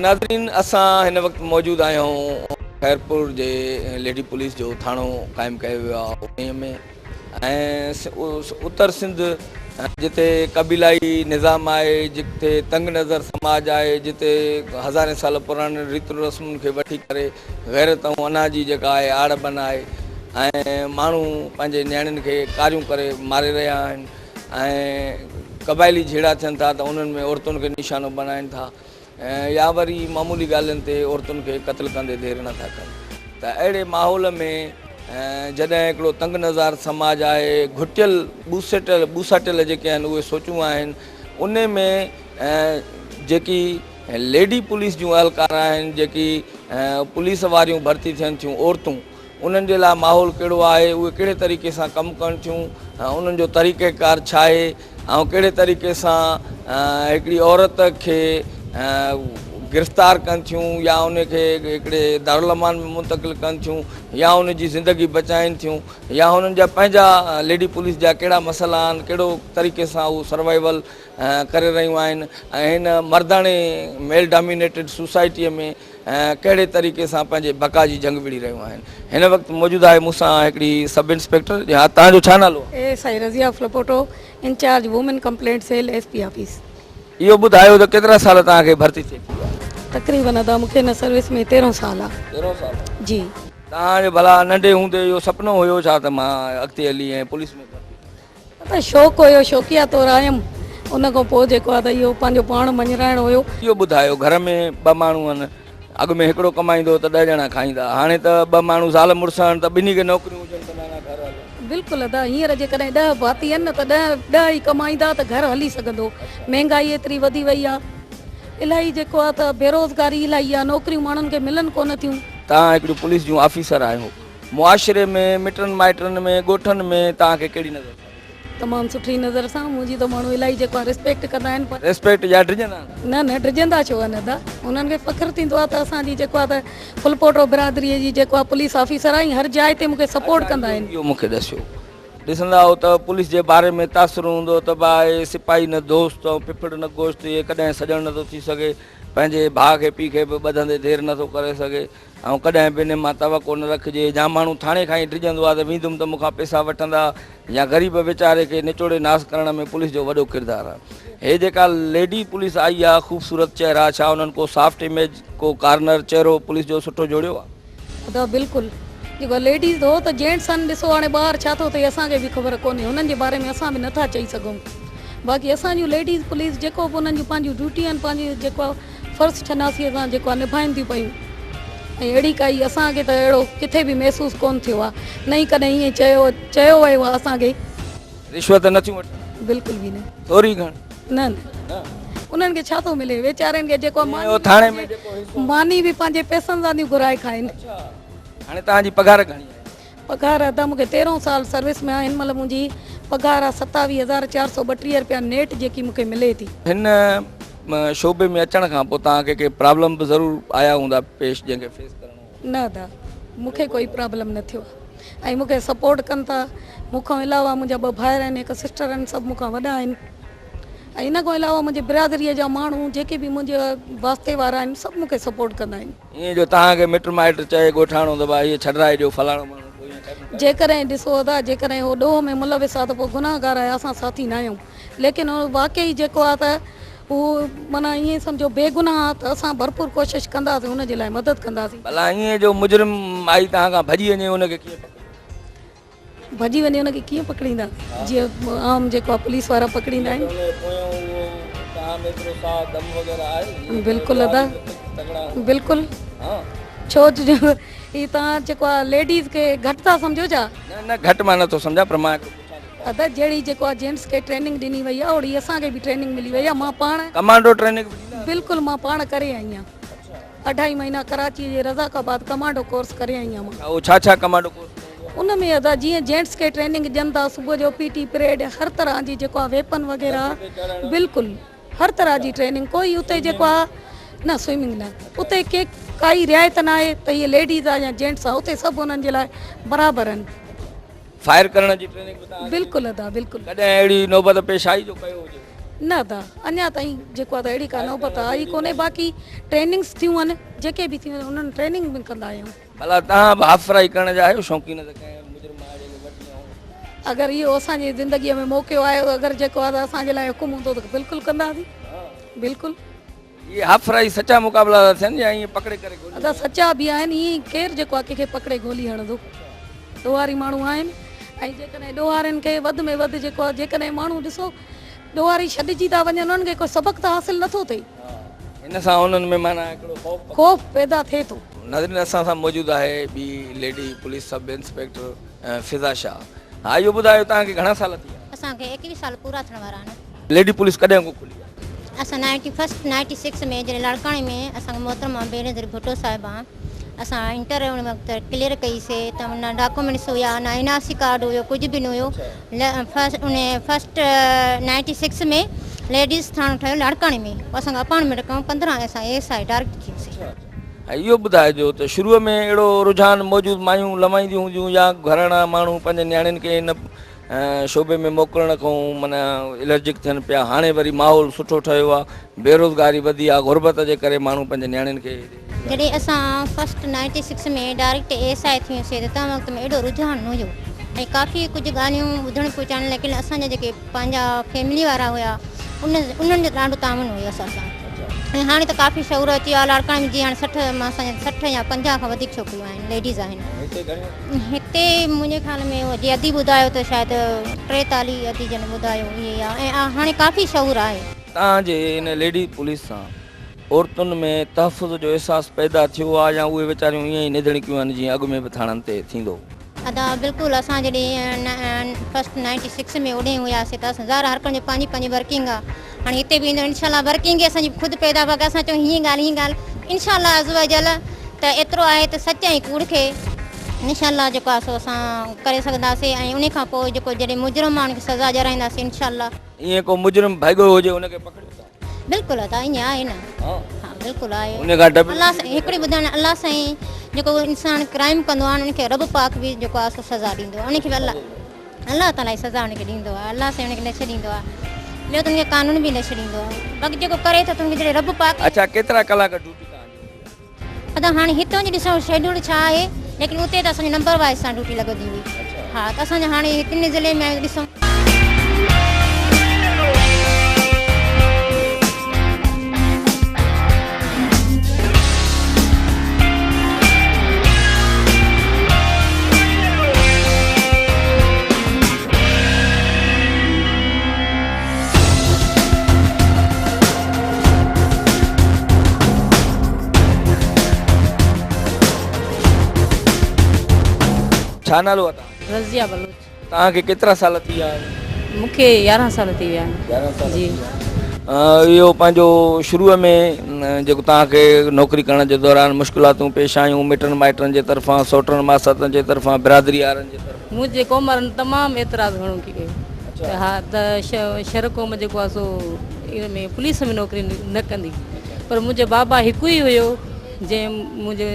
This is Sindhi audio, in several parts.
ناظرين اسان هن وقت موجود آهيون خيرپور جي ليڊي پوليس جو ٿاڻو قائم ڪيو ويو آهي انهي ۾ ۽ اتر سنڌ جتي قبيلائي نظام آهي جتي تنگ نظر سماج آهي جتي هزارين سال پراڻين ريتن رسمن کي وٺي ڪري غيرت ۽ انا جي جيڪا آهي آڙ بنائي ۽ ماڻهو پنهنجي نياڻين کي ڪاريون ڪري ماري رهيا آهن ۽ قبائلي جهيڙا ٿين ٿا ته انهن ۾ عورتن کي نشانو بڻائين ٿا يا وري معمولي ڳالهين تي عورتن کي قتل ڪندي دير نه ٿا ڪن ته اهڙي ماحول ۾ جڏهن هڪڙو تنگ نظار سماج آهي گهٽيل ٻوسٽيل ٻوساٽيل جيڪي آهن اهي سوچون آهن ان ۾ جيڪي ليڊي پوليس جون اهلڪار آهن جيڪي پوليس واريون ڀرتي ٿين ٿيون عورتون انهن جي لاء ماحول ڪهڙو آهي، اهي ڪهڙي طريقي سان ڪم ڪن ٿيون، انهن جو طريقه ڪار ڇا آهي ۽ ڪهڙي طريقي سان هڪڙي عورت کي گرفتار ڪن ٿيون يا ان کي هڪڙي دارالامان ۾ منتقل ڪن ٿيون يا ان جي زندگي بچائين ٿيون يا انهن جا پنهنجا ليڊي پوليس جا ڪهڙا مسئلا آهن، ڪهڙو طريقي سان هو سروائيول ڪري رهيون آهن ۽ هن مرداڻي ميل ڊامينيٽيڊ سوسائٽيء ۾ ڪهڙي طريقي سان پنهنجي بقا جي جنگ وڙهي رهيون آهن. هن وقت موجود آهي مون سان هڪڙي سب انسپيڪٽر جي ها توهان جو ڇا نالو آهي؟ S I Razia Phulpoto incharge women complaint cell S P office. اهو ٻڌايو ته ڪيترا سال توهان کي ڀرتي ٿئي ٿي ويا؟ تقريبن ادا مون کي هن سروس ۾ 13 سال آ. 13 سال آ. جي. توهان جو ڀلا ننڍي هوندي اهو سپنو هيو ڇا ته مان اڳتي هلي ۽ پوليس ۾ ڀرتي ٿيان؟ ته شوق هيو شوقيه طور آيم ان کان پوء جيڪو آهي ته اهو پنهنجو پاڻ مڃرائڻو هيو. اهو ٻڌايو گهر ۾ ٻه ماڻهو آهن اڳ ۾ هڪڙو ڪمائيندو هو ته ڏهه ڄڻا کائيندا هاڻي ته ٻه ماڻهو زال مڙس آهن ته ٻنهي کي نوڪريون هجن ته معنيٰ گهر هلي. بلڪل ادا هينئر جيڪڏهن ڏهه ڀاتي آهن نه ته ڏهه ڏهه ئي ڪمائيندا ته گهر هلي سگهندو مهنگائي ايتري وڌي وئي آهي الاهي جيڪو آهي ته بيروزگاري الاهي آهي نوڪريون ماڻهن کي ملن ڪونه ٿيون. توهان هڪڙيون پوليس جون آفيسر آهيو معاشري ۾ مٽن مائٽن ۾ ڳوٺن ۾ توهان کي ڪهڙي نظر سان ڏسن؟ تمام سٺي نظر سان منهنجي ته ماڻهو الاهي جيڪو آهي ريسپيڪٽ ڪندا آهن پر. ريسپيڪٽ يا ڊڄندا آهن؟ نه نه ڊڄندا ڇو آهن ادا انهن کي فخر ٿيندو آهي ته اسان جي جيڪو آهي ته ڦلپوٽو برادري جي جيڪو آهي پوليس آفيسر آهي هر جاء تي مون کي سپورٽ ڪندا آهن. اهو مون کي ڏسيو ڏسندا هو ته پوليس جي باري ۾ تاثر هوندو ته ڀاء هي سپاهي نه دوست ۽ ڦڦڙ نه گوشت هي ڪڏهن سڄڻ نٿو ٿي سگهي پنهنجي ڀاء کي پيء کي به ٻڌندي دير نٿو ڪري سگهي ۽ ڪڏهن به انهن مان توقع نه رکجي. جا ماڻهو ٿاڻي کان ئي ڊڄندو آهي ته ويندم ته مون کان پئسا وٺندا يا غريب ويچاري کي نچوڙي ناس ڪرڻ ۾ پوليس جو وڏو ڪردار آهي. هي جيڪا ليڊي پوليس آئي آهي خوبصورت چهرا ڇا انهن ڪو سافٽ اميج ڪو ڪارنر چهرو پوليس جو سٺو جوڙيو آهي؟ ادا بلڪل جيڪو ليڊيز هو ته جينٽس آهن ڏسو هاڻي ٻاهر ڇا ٿو ٿئي اسان کي به خبر ڪونهي هنن جي باري ۾ اسان به نٿا چئي سگهون باقي اسان جون ليڊيز پوليس جيڪو به انهن جون پنهنجون ڊيوٽيون آهن پنهنجي جيڪو فرض شناسيء سان جيڪو آ نڀائين ٿيون پيون ۽ اهڙي ڪائي اسان کي ته اهڙو ڪٿي به محسوس ڪونه ٿيو آ نه ئي ڪڏهن ائين چيو چيو ويو آ اسان کي. رشوت نه ٿيون وٺن؟ بلڪل به نه. ٿوري گهڻي؟ نه نه. انهن کي ڇا ٿو ملي ويچارين کي جيڪو ماني به ٿاڻي ۾ جيڪو حصو ماني به پنهنجي پئسن سان ٿيون گهرائي کائين. اڇا هاڻي توهان جي پگهار گهڻي آهي؟ پگهار ادا مون کي 13 سال سروس ۾ آهي هن مهل منهنجي پگهار آهي 27432 رپيا نيٽ جيڪي مون کي ملي ٿي. هن شعبي ۾ اچڻ کان پوء توهان کي ڪي پرابلم به ضرور آيا هوندا پيش جنهن کي فيس ڪرڻو هو. نه ادا مون کي ڪوئي پرابلم نه ٿيو آهي ۽ مون کي سپورٽ ڪن ٿا مون کان علاوه منهنجا ٻه ڀائر آهن هڪ سسٽر آهن سڀ مون کان وڏا آهن ۽ ان کان علاوه منهنجي برادري جا ماڻهو جيڪي به منهنجي واسطي وارا آهن سڀ مون کي سپورٽ ڪندا آهن. ائين جو توهان کي مٽ مائٽ چئي ڳوٺاڻو ته ڀاء هيء ڇڏرائي ڏيو فلاڻو ماڻهو پوء ائين ڪڏهن ڪيو؟ جيڪڏهن ڏسو ادا جيڪڏهن هو ڏوهه ۾ ملوث آ ته پوء گناهگار آهي اسان ساٿي ناهيون ليڪن هو واقعي جيڪو آ ته هو معنيٰ ائين سمجهو بيگناهه آ ته اسان ڀرپور ڪوشش ڪنداسين ان جي لاء مدد ڪنداسين. ڀلا ائين جو مجرم آئي توهان کان ڀڄي وڃي ان کي ڪيئن پڪڙيندا؟ ڀڄي وڃي ان کي ڪيئن پڪڙيندا جيئن عام جيڪو آ پوليس وارا پڪڙيندا آهن. بلڪل ادا بلڪل ڇو جو هي توهان جيڪو آ ليڊيز کي گهٽ ٿا سمجهو ڇا؟ نه نه گهٽ مان نٿو سمجهان پر مان هڪڙو پڇان ٿو. ادا جهڙي جيڪو آ جينٽس کي ٽريننگ ڏني وئي آ اوڙي اسان کي به ٽريننگ ملي وئي آ مان پاڻ ڪمانڊو ٽريننگ به ڏيندا آهيو؟ بلڪل مان پاڻ ڪري آئي آهيان. اڍائي مهينا ڪراچيء جي رزاق آباد ڪمانڊو ڪورس ڪري آئي آهيان مان. اهو ڇا ڇا ڪمانڊو ڪورس ۾ هوندو آهي؟ ان ۾ ادا جيئن جينٽس کي ٽريننگ ڏين ٿا صبح جو پي ٽي پريڊ هر طرح جي جيڪو آهي ويپن وغيره بلڪل هر طرح جي ٽريننگ ڪوئي اتي جيڪو آهي نه سوئمنگ نه اتي ڪي ڪائي رعايت نه آهي ته هي ليڊيز آهي يا جينٽس آهي اتي سڀ انهن جي لاء برابر آهن. فائر ڪرڻ جي ٽريننگ به توهان کي بلڪل ادا بلڪل. ڪڏهن اهڙي نوبت پيش آئي جو ڪيو هجي؟ نه ادا اڃا تائين جيڪو آهي ته اهڙي ڪا نوبت آئي ڪونهي باقي ٽريننگس ٿيون آهن جيڪي به ٿيون آهن انهن ٽريننگ ۾ ڪندا آهيون. ڀلا توهان به هاف فرائي ڪرڻ جا آهيو شوقين ته ڪنهن مجرم آهي جنهن کي وٺي آئون. اگر اهو اسان جي زندگي ۾ موقعو آيو اگر جيڪو آهي ته اسان جي لاء حڪم هوندو ته بلڪل ڪنداسين بلڪل. اهي هاف فرائي سچا مقابلا ٿا ٿين يا ائين پڪڙي ڪري گولي. ادا سچا به آهن ائين ڪير جيڪو آهي ڪنهن کي پڪڙي گولي هڻندو ڏوهاري ماڻهو آهن ۽ جيڪڏهن ڏوهارين کي وڌ ۾ وڌ جيڪو آهي جيڪڏهن ماڻهو ڏسو ڏوهاري ڇڏجي ٿا وڃن انهن کي ڪو سبق ته حاصل نٿو ٿئي. هن سان انهن ۾ معنيٰ هڪڙو خوف. خوف پيدا ٿئي ٿو. ناظرين اسان سان موجود آهي ٻي lady police sub inspector Fiza Shah. ها اهو ٻڌايو توهان کي گهڻا سال ٿي ويا؟ اسان کي 21 سال پورا ٿيڻ وارا آهن. ليڊي پوليس ڪڏهن کان کلي آهي؟ اسان نائنٽي فرسٽ نائنٽي سڪس ۾ جڏهن لاڙڪاڻي ۾ اسان کي محترمه بينظير ڀٽو صاحبه اسان انٽر ان وقت ڪليئر ڪئي سي ته نه ڊاڪومينٽس هيا نه اين آر سي ڪارڊ هيو ڪجهه به نه هيو فرسٽ ان فرسٽ نائنٽي سڪس ۾ ليڊيز ٿاڻو ٺهيو لاڙڪاڻي ۾ اسان کي اپائنٽمينٽ ڪيون 15 اسان ايس I direct ٿي سي. ۽ اهو ٻڌائجو ته شروع ۾ اهڙو رجحان موجود مايون لوائينديون هونديون يا گهراڻا ماڻهو پنهنجي نياڻين کي ان شعبي ۾ موڪلڻ کان معنيٰ الرجڪ ٿين پيا هاڻي وري ماحول سٺو ٺهيو آهي بيروزگاري وڌي آهي غربت جي ڪري ماڻهو پنهنجي نياڻين کي جڏهن اسان first ninety six ۾ direct S I ٿيون سي ته تنهن وقت ۾ ايڏو رجحان نه هيو ۽ ڪافي ڪجهه ڳالهيون ٻڌڻ پيون چاهن ليڪن اسان جا جيڪي پنهنجا فيملي وارا هيا ان انهن جو ڏاڍو تعاون هيو اسان سان ۽ هاڻي ته ڪافي شعور اچي ويو آهي لاڙڪاڻي ۾ جيئن هاڻي 60 مان اسان جا 60 يا 50 کان وڌيڪ ڇوڪريون آهن ليڊيز آهن هتي منهنجي خيال ۾ جي ادي ٻڌايو ته شايد 43 ادي جن ٻڌايو اهي آهي ۽ هاڻي ڪافي شعور آهي. توهان جي ان ليڊي پوليس سان عورتن ۾ تحفظ جو احساس پيدا ٿيو آهي يا اهي ويچاريون ائين ئي نڌڻڪيون آهن جيئن اڳ ۾ به ٿاڻن تي ٿيندو هو؟ ادا بلڪل اسان جڏهن فرسٽ نائنٽي سڪس ۾ اوڏي هياسي ته اسان ظاهر هر ڪنهن جو پنهنجي پنهنجي ورڪنگ آ هاڻي هتي به ايندو انشاء الله ورڪنگ ئي اسان جي خود پيدا باقي اسان چئون هيئن ڳالهه هيئن ڳالهه انشاء الله عزوجل ته ايترو آهي ته سچ ۽ ڪوڙ کي انشاء الله جيڪو آ سو اسان ڪري سگهنداسي ۽ انهي کان پوء جيڪو جڏهن مجرم آ ان کي سزا ڏيارائينداسي انشاء الله. ائين ڪو مجرم ڀڳو هجي ان کي پڪڙيو ٿا؟ بلڪل ادا ائين آهي نه. ها بلڪل آهي. ان کان ڊپ الله سائين هڪڙي ٻڌائڻ الله سائين جيڪو انسان ڪرائم ڪندو آهي ان کي رب پاڪ به جيڪو آهي سو سزا ڏيندو آهي ان کي به الله الله تعالي سزا ان کي ڏيندو آهي الله سائين ان کي نه ڇڏيندو آهي ٻيو ته ان کي قانون به نه ڇڏيندو آهي باقي جيڪو ڪري ٿو ته ان کي جڏهن رب پاڪ اڇا ڪيترا ڪلاڪ ڊيوٽي توهان جي هوندي آهي؟ ادا هاڻي هتان جي ڏسو شيڊول ڇا آهي ليڪن اتي ته اسان جو نمبر وائز سان ڊيوٽي لڳندي هئي ها ته اسان جو هاڻي هتن ضلعي ۾ آهيون ڏسو. ڇا نالو آهي توهان جو؟ رضيه بلوچ. توهان کي ڪيترا سال ٿي ويا آهن؟ مون کي 11 سال ٿي ويا آهن. 11 سال جي. اهو پنهنجو شروع ۾ جيڪو توهان کي نوڪري ڪرڻ جي دوران مشڪلاتون پيش آيون مٽن مائٽن جي طرفان سوٽن ماساتن جي طرفان برادري وارن جي طرفان؟ منهنجي قوم وارن تمام اعتراض گهڻو ڪيو ته ها ته شر قوم جيڪو آهي سو ان ۾ پوليس ۾ نوڪري نه ڪندي پر منهنجو بابا هڪ ئي هيو جنهن منهنجو.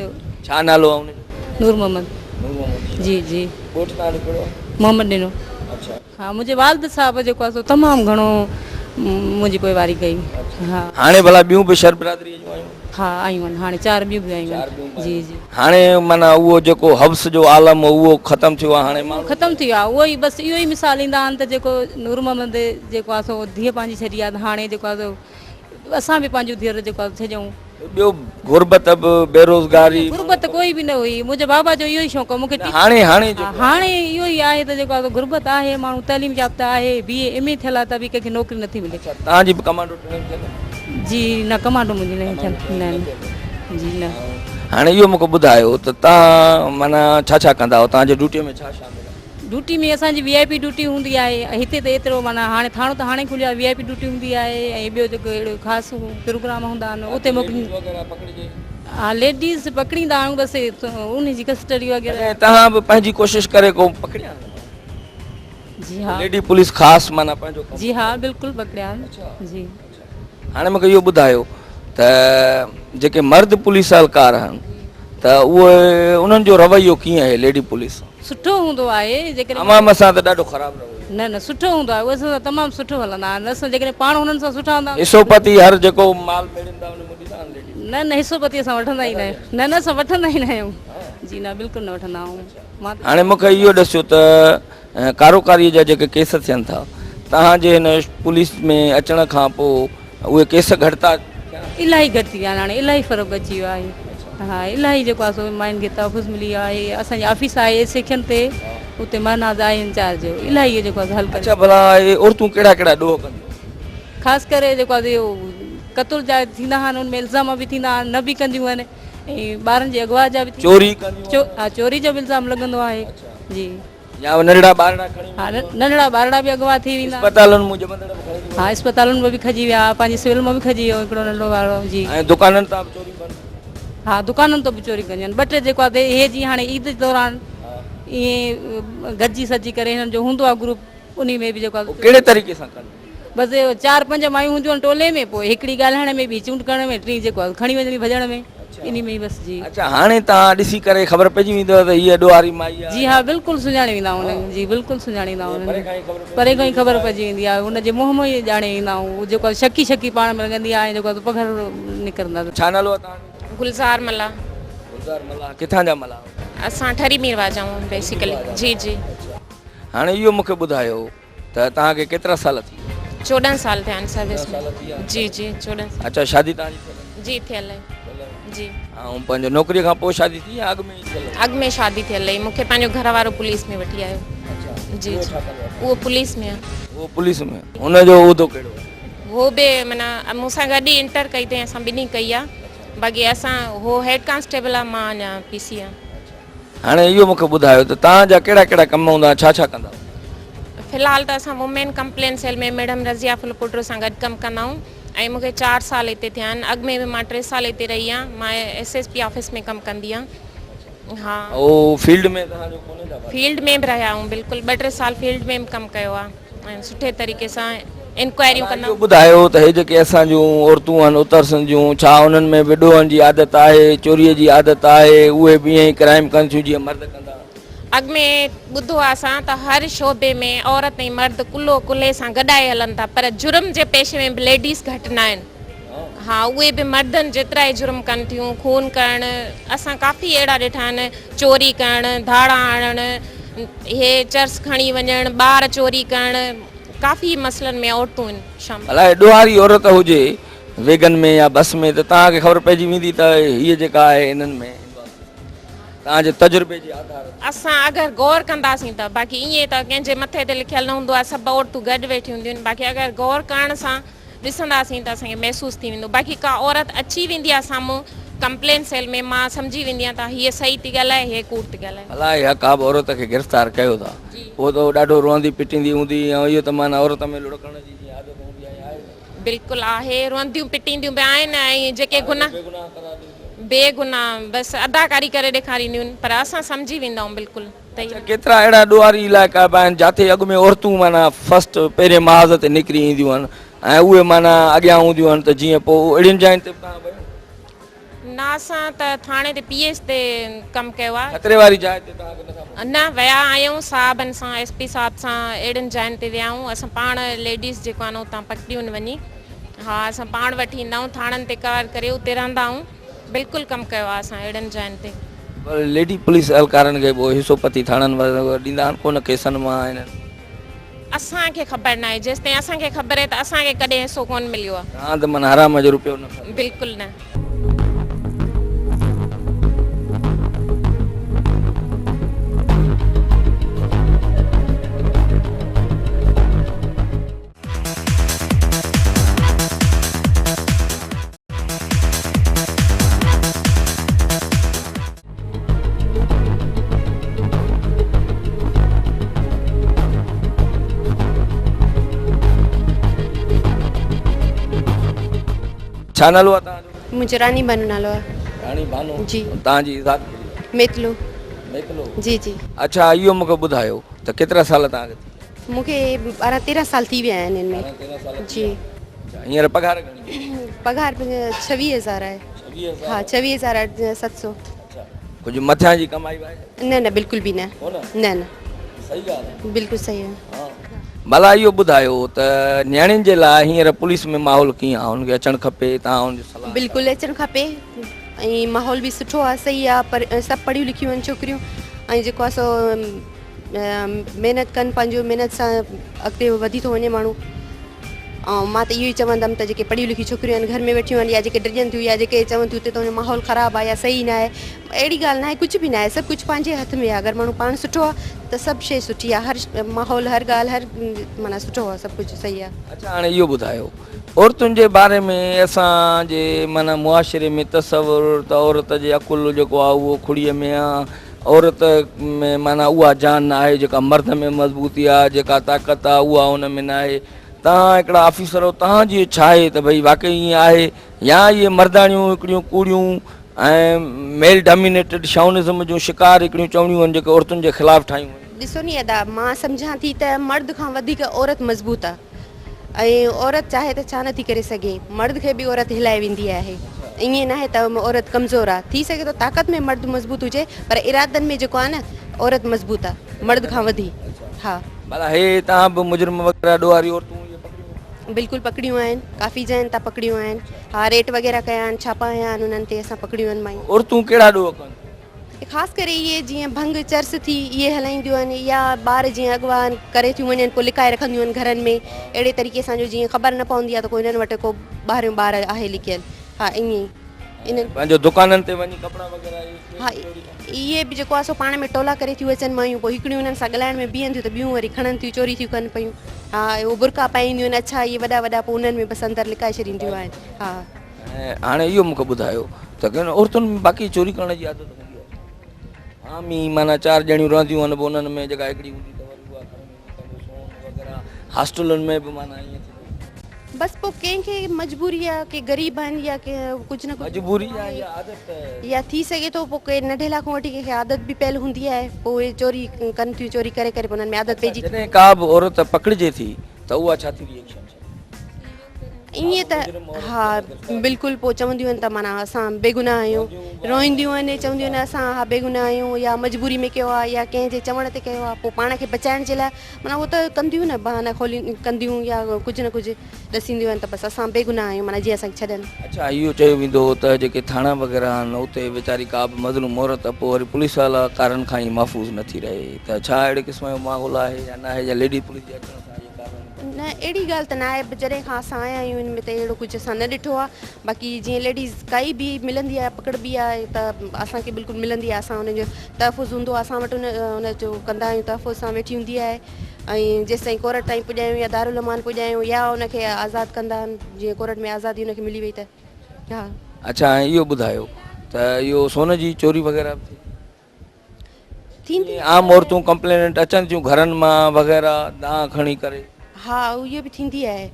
ڇا نالو آهي ان جو؟ نور محمد. نور محمد. جي جي. ڳوٺ توهان جو ڪهڙو آهي؟ محمد ڏنو. اڇا. ها منهنجي والد صاحب جيڪو آهي سو تمام گهڻو منهنجي پوئواري ڪئي. ها. هاڻي ڀلا ٻيون به شر برادريء جون آيون؟ ها آيون آهن هاڻي چار ٻيون به آيون آهن. جي جي. هاڻي معنيٰ اهو جيڪو حبس جو عالم هو اهو ختم ٿيو آهي هاڻي ماڻهو. ختم ٿي ويو آهي اهو ئي بس اهو ئي مثال ايندا آهن ته جيڪو نور محمد جيڪو آهي سو ڌيء پنهنجي ڇڏي آهي ته هاڻي جيڪو آهي سو اسان به پنهنجون ڌيئر جيڪو آهي ڇڏيون. ٻيو غربت به بيروزگاري. غربت ڪوئي به نه هئي منهنجي بابا جو اهو ئي شوق هو مون کي. هاڻي هاڻي جيڪو آهي. هاڻي اهو ئي آهي ته جيڪو آهي سو غربت آهي ماڻهو تعليم يافته آهي بي اي ايم اي ٿيل آهي ته به ڪنهن کي نوڪري نٿي ملي. اڇا توهان جي به ڪمانڊو ٽريننگ ٿيل آهي؟ جي نه ڪمانڊو منهنجي نه ٿيل نه جي نه. هاڻي اهو مون کي ٻڌايو ته توهان معنيٰ ڇا ڇا ڪندا آهيو توهان جي ڊيوٽي ۾ ڇا شامل آهي؟ ڊيوٽي ۾ اسان جي وي آء پي ڊيوٽي هوندي آهي ۽ هتي ته ايترو معنيٰ هاڻي ٿاڻو ته هاڻي کليو آهي وي آء پي ڊيوٽي هوندي آهي ۽ ٻيو جيڪو اهڙو خاص پروگرام هوندا آهن اتي موڪليندا ها ليڊيز پڪڙيندا آهيون بس انهي جي ڪسٽڊي وغيره. ڪڏهن توهان به پنهنجي ڪوشش ڪري ڪو پڪڙيا آهن؟ جي ها. ليڊي پوليس خاص معنيٰ پنهنجو ڪم. جي ها بلڪل پڪڙيا آهن جي. هاڻي مونکي اهو ٻڌايو ته جيڪي مرد پوليس اهلڪار آهن ته اهي انهن جو رويو ڪيئن آهي ليڊي پوليس سان؟ سٺو هوندو آهي جيڪڏهن عوام سان ته ڏاڍو خراب رويو. نه نه سٺو هوندو آهي، اهي اسان سان تمام سٺو هلندا آهن، اسان جيڪڏهن پاڻ انهن سان سٺا هوندا آهيون. حصو پتي هر جيڪو مال ميڙيندا ان مان ڏيندا آهن ليڊيز؟ نه نه حصو پتي اسان وٺندا ئي نه آهيون، نه نه اسان وٺندا ئي نه آهيون، جي نه بلڪل نه وٺندا آهيون. مان ته. هاڻي مون کي اهو ڏسيو ته ڪاروڪاري جا جيڪي ڪيس ٿين ٿا توهان جي هن پوليس ۾ اچڻ کان پوء اهي ڪيس گهٽ ٿيا آهن؟ الاهي گهٽ ٿي ويا آهن هاڻي الاهي فرق اچي ويو آهي ها الاهي جيڪو آهي سو ماين کي تحفظ ملي ويو آهي اسان جي آفيس آهي اي سيڪشن تي اتي مهناز آهي انچارج الاهي جيڪو آهي سو حل ڪري اڇا ڀلا اهي عورتون ڪهڙا ڪهڙا ڏوهه ڪنديون آهن؟ خاص ڪري جيڪو آهي اهو قتل جا ٿيندا آهن ان ۾ الزام به ٿيندا آهن نه به ڪنديون آهن ۽ ٻارن جي اغوا جا به چوري ڪنديون آهن؟ ها چوري جو به الزام لڳندو آهي جي. يا ننڍڙا ٻارڙا کڻي ها ننڍڙا ٻارڙا به اغوا ٿي ويندا اسپتالن مان ڄمندڙ به کڻي ها اسپتالن مان به کڄي ويا پنهنجي سول مان به کڄي ويو هڪڙو ننڍڙو ٻارڙو جي ۽ دڪانن تان به چوري ڪن ها دڪانن تان به چوري ڪنديون آهن ٻه ٽي جيڪو آهي هي جي هاڻي عيد دوران ائين گڏجي سڏجي ڪري هنن جو هوندو آهي گروپ انهي ۾ به جيڪو آهي ڪهڙي طريقي سان ڪن بس چار پنج مايون هونديون آهن ٽولي ۾ پوء هڪڙي ڳالهائڻ ۾ ٻي چونڊ ڪرڻ ۾ ٽين جيڪو آهي کڻي وڃڻي ڀڄڻ ۾ انهي ۾ ئي بس جي. اڇا هاڻي توهان ڏسي ڪري خبر پئجي ويندو ته هيء ڏوهاري مائي آهي. جي ها بلڪل سڃاڻي ويندا آهيون انهن کي جي بلڪل سڃاڻي ويندا آهيون انهن کي پري کان ئي خبر پئجي ويندي آهي ان جي منهن مان ئي ڄاڻي ويندا آهيون جيڪو آهي شڪي شڪي پاڻ ۾ لڳندي آهي ۽ جيڪو آهي پگهر نڪرندا. ڇا نالو آهي توهان جو؟ گلزار ملاح. گلزار ملاح ڪٿان جا ملاح آهيو؟ اسان ٺري ميرواهه جا آهيون بيسيڪلي جي جي. هاڻي اهو مون کي ٻڌايو ته توهان کي ڪيترا سال ٿي ويا؟ 14 سال ٿيا آهن سروس ۾. جي جي 14 سال. اڇا شادي توهان جي ٿيل آهي؟ جي ٿيل آهي. جي. ۽ پنهنجو نوڪري کان پوء شادي ٿي يا اڳ ۾ ئي ٿيل هئي؟ اڳ ۾ شادي ٿيل هئي مون کي پنهنجو گهر وارو پوليس ۾ وٺي آيو. اڇا جي اهو جي ڇا ڪندو آهي؟ اهو پوليس ۾ آهي. اهو پوليس ۾ هن جو عهدو ڪهڙو آهي؟ هو به معنيٰ مون سان گڏ ئي انٽر ڪئي اٿئي اسان ٻنهي ڪئي آهي باقي اسان هو هيڊ ڪانسٽيبل آهي مان اڃا پي سي آهيان. هاڻي اهو مون کي ٻڌايو ته توهان جا ڪهڙا ڪهڙا ڪم هوندا آهن، ڇا ڇا ڪندا آهيو؟ في الحال ته اسان women complain cell ۾ madam Razia Phulpoto سان گڏ ڪم ڪندا آهيون ۽ مون کي چار سال هتي ٿيا آهن اڳ ۾ به مان ٽي سال هتي رهي آهيان مان ايس ايس پي آفيس ۾ ڪم ڪندي آهيان ها. او فيلڊ ۾ توهان جو ڪونهي ڇا؟ فيلڊ ۾ به رهيا آهيون بلڪل ٻه ٽي سال فيلڊ ۾ به ڪم ڪيو آهي ۽ سٺي طريقي سان انڪوائريون ڪندا. اهو ٻڌايو ته هي جيڪي اسان جون عورتون آهن اتر سنڌ جون ڇا انهن ۾ به ڏوهن جي عادت آهي، چوريء جي عادت آهي، اهي به ائين ئي ڪرائيم ڪن ٿيون جيئن مرد ڪندا آهن؟ اڳ ۾ ٻڌو آهي اسان ته هر شعبي ۾ عورت ۽ مرد ڪلهو ڪلهي سان گڏائي هلن ٿا پر جرم جي پيشي ۾ به ليڊيز گهٽ ناهن ها اهي به مردن جيترا ئي جرم ڪن ٿيون خون ڪرڻ اسان ڪافي اهڙا ڏٺا آهن چوري ڪرڻ ڌاڙا هڻڻ هي چرس کڻي وڃڻ ٻار چوري ڪرڻ ڪافي مسئلن ۾ عورتون آهن شامل. الائي ڏوهاري عورت هجي ويگن ۾ يا بس ۾ ته توهان کي خبر پئجي ويندي ته هيء جيڪا آهي انهن ۾ توهان جي تجربي جي آڌار تي. اسان اگر غور ڪنداسين ته باقي ائين ته ڪنهن جي مٿي تي لکيل نه هوندو آهي سڀ عورتون گڏ ويٺيون هونديون آهن باقي اگر غور ڪرڻ سان ڏسنداسين ته اسان کي محسوس ٿي ويندو باقي ڪا عورت اچي ويندي آهي سامهون ڪمپلين سيل ۾ مان سمجهي ويندي آهيان ته هيء صحيح ٿي ڳالهائي هيء ڪوڙ ٿي ڳالهائي. الائي اها ڪا به عورت کي گرفتار ڪيو ٿا پوء ته ڏاڍو روئندي پٽيندي هوندي ۽ اهو ته معنيٰ عورت ۾ لڙڪڻ جي جيئن عادت هوندي آهي آهي نه. بلڪل آهي روئنديون پٽينديون به آهن ۽ جيڪي گناهه بيگناهه قرار ڏينديون آهن. بيگناهه بس اداڪاري ڪري ڏيکارينديون آهن پر اسان سمجهي ويندا آهيون بلڪل ته اڇا ڪيترا اهڙا ڏوهاري علائقا به آهن جاتي اڳ ۾ عورتون معنيٰ فرسٽ پهرين محاذ تي نڪري اينديون آهن ۽ اهي معنيٰ اڳيان هونديون آهن ته جيئن پوء اهڙين جاين تي به توهان ويو؟ نه اسان ته ٿاڻي تي پي ايس تي ڪم ڪيو آهي. خطري واري جاء تي توهان کي نٿا موڪلين؟ نه ويا آهيون صاحبن سان ايس پي صاحب سان اهڙين جاين تي ويا آهيون اسان پاڻ ليڊيز جيڪو آهن اتان پڪڙيون آهن وڃي ها اسان پاڻ وٺي ايندا آهيون ٿاڻن تي ڪور ڪري اتي رهندا آهيون بلڪل ڪم ڪيو آهي اسان اهڙين جاين تي. پر ليڊي پوليس اهلڪارن کي پوء حصو پتي ٿاڻن وارا ڏيندا آهن ڪونه ڪيسن مان انهن. اسان کي خبر ناهي جيستائين اسان کي خبر آهي ته اسان کي ڪڏهن حصو ڪونه مليو آهي. توهان ته معنيٰ حرام جو روپيو نه کاڌو. بلڪل نه. ڇا نالو آهي توهان جو؟ منهنجو راني بانو نالو آهي. راڻي بانو جي. توهان جي ذات ڪهڙي آهي؟ ميتلو. ميتلو؟ جي جي. اڇا اهو مون کي ٻڌايو ته ڪيترا سال توهان کي ٿي ويا؟ مون کي 12 13 سال ٿي ويا آهن هن ۾. 12 13 سال ٿي جي. ويا. اڇا هينئر پگهار گهڻي آهي؟ پگهار 26000 آهي. 26000؟ ها 26700. اڇا ڪجهه مٿيان جي ڪمائي به آهي؟ نه نه بلڪل به نه. ڪونه؟ نه نه. صحيح ڳالهه آهي. بلڪل صحيح آهي. ها. ڀلا اهو ٻڌايو ته نياڻين جي لاء هينئر پوليس ۾ ماحول ڪيئن آهي؟ انهن کي اچڻ کپي؟ توهان ان جي صلاح ڇا؟ بلڪل اچڻ کپي ۽ ماحول به سٺو آهي صحيح آهي پر سڀ پڙهيون لکيون آهن ڇوڪريون ۽ جيڪو آهي سو محنت ڪن پنهنجو محنت سان اڳتي وڌي ٿو وڃي ماڻهو ۽ مان ته اهو ئي چوندم ته جيڪي پڙهيون لکيون ڇوڪريون آهن گهر ۾ ويٺيون آهن يا جيڪي ڊڄن ٿيون يا جيڪي چون ٿيون اتي ته ماحول خراب آهي يا صحيح نه آهي اهڙي ڳالهه ناهي ڪجهه به ناهي سڀ ڪجهه پنهنجي هٿ ۾ آهي اگر ماڻهو پاڻ سٺو آهي ته سڀ شيء سٺي آهي هر ماحول هر ڳالهه هر معنيٰ سٺو آهي سڀ ڪجهه صحيح آهي. اڇا هاڻي اهو ٻڌايو عورتن جي باري ۾ اسان جي معنيٰ معاشري ۾ تصور ته عورت جي عقل جيڪو آهي اهو کڙيء ۾ آهي عورت ۾ معنيٰ اها جان نه آهي جيڪا مرد ۾ مضبوطي آهي جيڪا طاقت آهي اها ان ۾ نه آهي توهان هڪڙا آفيسر آهيو توهان جي ڇا آهي ته ڀئي واقعي ائين آهي يا اهي مرداڻيون هڪڙيون ڪوڙيون ۽ ميل ڊامينيٽيڊ شائونزم جون شڪار هڪڙيون چوڻيون آهن جيڪي عورتن جي خلاف ٺاهيون ويون. ڏسو ني ادا مان سمجهان ٿي ته مرد کان وڌيڪ عورت مضبوط آ ۽ عورت چاهي ته ڇا نٿي ڪري سگهي مرد کي به عورت هلائي ويندي آهي ائين ناهي ته عورت ڪمزور آ ٿي سگهي ٿو طاقت ۾ مرد مضبوط هجي پر ارادن ۾ جيڪو آ نه عورت مضبوط آ مرد کان وڌي ها. ڀلا هي تهان به مجرم وغيره ڏوهاري عورتون اهي پڪڙيون آهن؟ بلڪل پڪڙيون آهن ڪافي جاين تان پڪڙيون آهن. ها ريٽ وغيره ڪيا آهن ڇاپا هنيا آهن انهن تي اسان پڪڙيون آهن مايون. عورتون ڪهڙا ڏوهه ڪن ٿيون؟ خاص ڪري اهي جيئن ڀنگ چرس ٿي اهي هلائينديون آهن يا ٻار جيئن اغوا ڪري ٿيون وڃن پوء لڪائي رکنديون آهن گهرن ۾ اهڙي طريقي سان جو جيئن خبر نه پوندي آهي ته ڪو هنن وٽ ڪو ٻاهريون ٻار آهي لڪيل ها ائين ئي انهن. پنهنجو دڪانن تي وڃي ڪپڙا وغيره اهي ها اهي به جيڪو آهي سو پاڻ ۾ ٽولا ڪري ٿيون اچن مايون پوء هڪڙيون انهن سان ڳالهائڻ ۾ بيهن ٿيون ته ٻيون وري کڻن ٿيون چوري ٿيون ڪن پيون ها اهو برقعا پائينديون آهن اڇا اهي وڏا وڏا پوء انهن ۾ بس اندر لڪائي ڇڏينديون آهن ها. ۽ هاڻي اهو مون کي ٻڌايو ته ڪن عورتن ۾ باقي چوري ڪرڻ جي عادت هوندي آهي عام ئي معنيٰ چار ڄڻيون رهنديون آهن پوء انهن ۾ جيڪا هڪڙي هوندي ته وري اها کڻي ويندي پنهنجو سون وغيره هاسٽلن ۾ به معنيٰ ائين ٿيندو. بس پوء ڪنهن کي مجبوري آ ڪي غريب آهن يا ڪي ڪجهه نه ڪجهه مجبوري آ يا عادت. يا ٿي سگهي ٿو پوء ڪي ننڍي لاء کان وٺي ڪنهن کي عادت به پيل هوندي آهي پوء اهي چوري ڪن ٿيون چوري ڪري ڪري پوء انهن ۾ عادت پئجي. جڏهن ڪا به عورت پڪڙجي ٿي ته اها ڇا ٿي ريئيڪشن ڇا ائين ته ها بلڪل پوء چونديون آهن ته معنيٰ اسان بيگناهه آهيون روئينديون آهن چونديون آهن اسان ها بيگناهه آهيون يا مجبوري ۾ ڪيو آهي يا ڪنهن جي چوڻ تي ڪيو آهي پوء پاڻ کي بچائڻ جي لاء معنيٰ اهو ته ڪنديون نه بهانا کولي ڪنديون يا ڪجهه نه ڪجهه ڏسينديون آهن ته بس اسان بيگناهه آهيون معنيٰ جيئن اسان کي ڇڏن. اڇا اهو چيو ويندو هو ته جيڪي ٿاڻا وغيره آهن اتي ويچاري ڪا به مظلوم عورت پوء وري پوليس اهل ڪارن کان ئي محفوظ نه ٿي رهي ته ڇا اهڙي قسم جو ماحول آهي يا ناهي يا ليڊي پوليس جي اچڻ سان اهي ڪارروائيون بند نه اهڙي ڳالهه ته ناهي جڏهن کان اسان آيا آهيون ان ۾ ته اهڙو ڪجهه اسان نه ڏٺو آهي باقي جيئن ليڊيز ڪائي به ملندي آهي پڪڙبي آهي ته اسان کي بلڪل ملندي آهي اسان ان جو تحفظ هوندو آهي اسان وٽ ان جو ڪندا آهيون تحفظ سان ويٺي هوندي آهي ۽ جيستائين ڪورٽ تائين پڄايون يا دارالامان پڄايون يا ان کي آزاد ڪندا آهن جيئن ڪورٽ ۾ آزادي ان کي ملي وئي ته ها. اڇا ۽ اهو ٻڌايو ته اهو سون جي چوري وغيره به ٿئي ٿيندي ٿي؟ عام عورتون ڪمپليننٽ اچن ٿيون گهرن مان وغيره دانهن کڻي ڪري. ها اهو به ٿيندي آهي.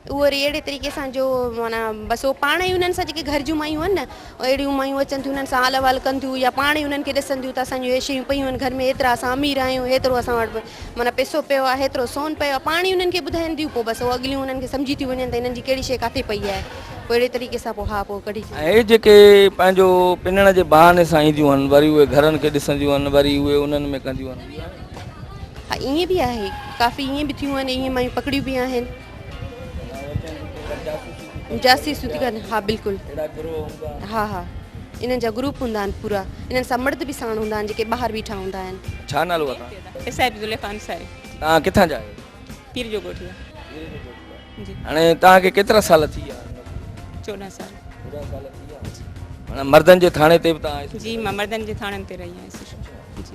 اهو وري اهڙي طريقي سان جو معنيٰ بس اهو پاڻ ئي انهن سان جيڪي گهر جون مايون آهن نه اهڙيون مايون اچن ٿيون انهن سان حال احوال ڪن ٿيون يا پاڻ ئي انهن کي ڏسن ٿيون ته اسان جون اهي شيون پيون آهن گهر ۾ ايترا اسان امير آهيون هيترو اسان وٽ معنيٰ پئسو پيو آهي هيترو سون پيو آهي پاڻ ئي انهن کي ٻڌائين ٿيون پوء بس اهو اڳليون انهن کي سمجهي ٿيون وڃن ته هنن جي ڪهڙي شيء ڪاٿي پئي آهي پوء اهڙي طريقي سان پوء ها پوء ڪڍي ۽ اهي جيڪي پنهنجو پنڻ جي بهاني سان اينديون آهن وري اهي گهرن کي ڏسنديون آهن وري اهي انهن ۾ ڪنديون آهن اهو آهي. ها ائين به آهي ڪافي ائين به ٿيون آهن ائين مايون پڪڙيون به آهن. جاسوسي ٿي ڪن ها بلڪل ها ها انهن جا گروپ هوندا آهن پورا انهن سان مرد به ساڻ هوندا آهن جيڪي ٻاهر بيٺا هوندا آهن. ڇا نالو آهي توهان جو؟ S I P Zulekha Ansari. توهان ڪٿان جا آهيو؟ پير جو ڳوٺ جا. پير جو ڳوٺ جا. جي. هاڻي توهان کي ڪيترا سال ٿي ويا؟ 14 سال. 14 سال ٿي ويا. معنيٰ مردن جي ٿاڻي تي به توهان جي مان مردن جي ٿاڻن تي رهي آهيان. جي.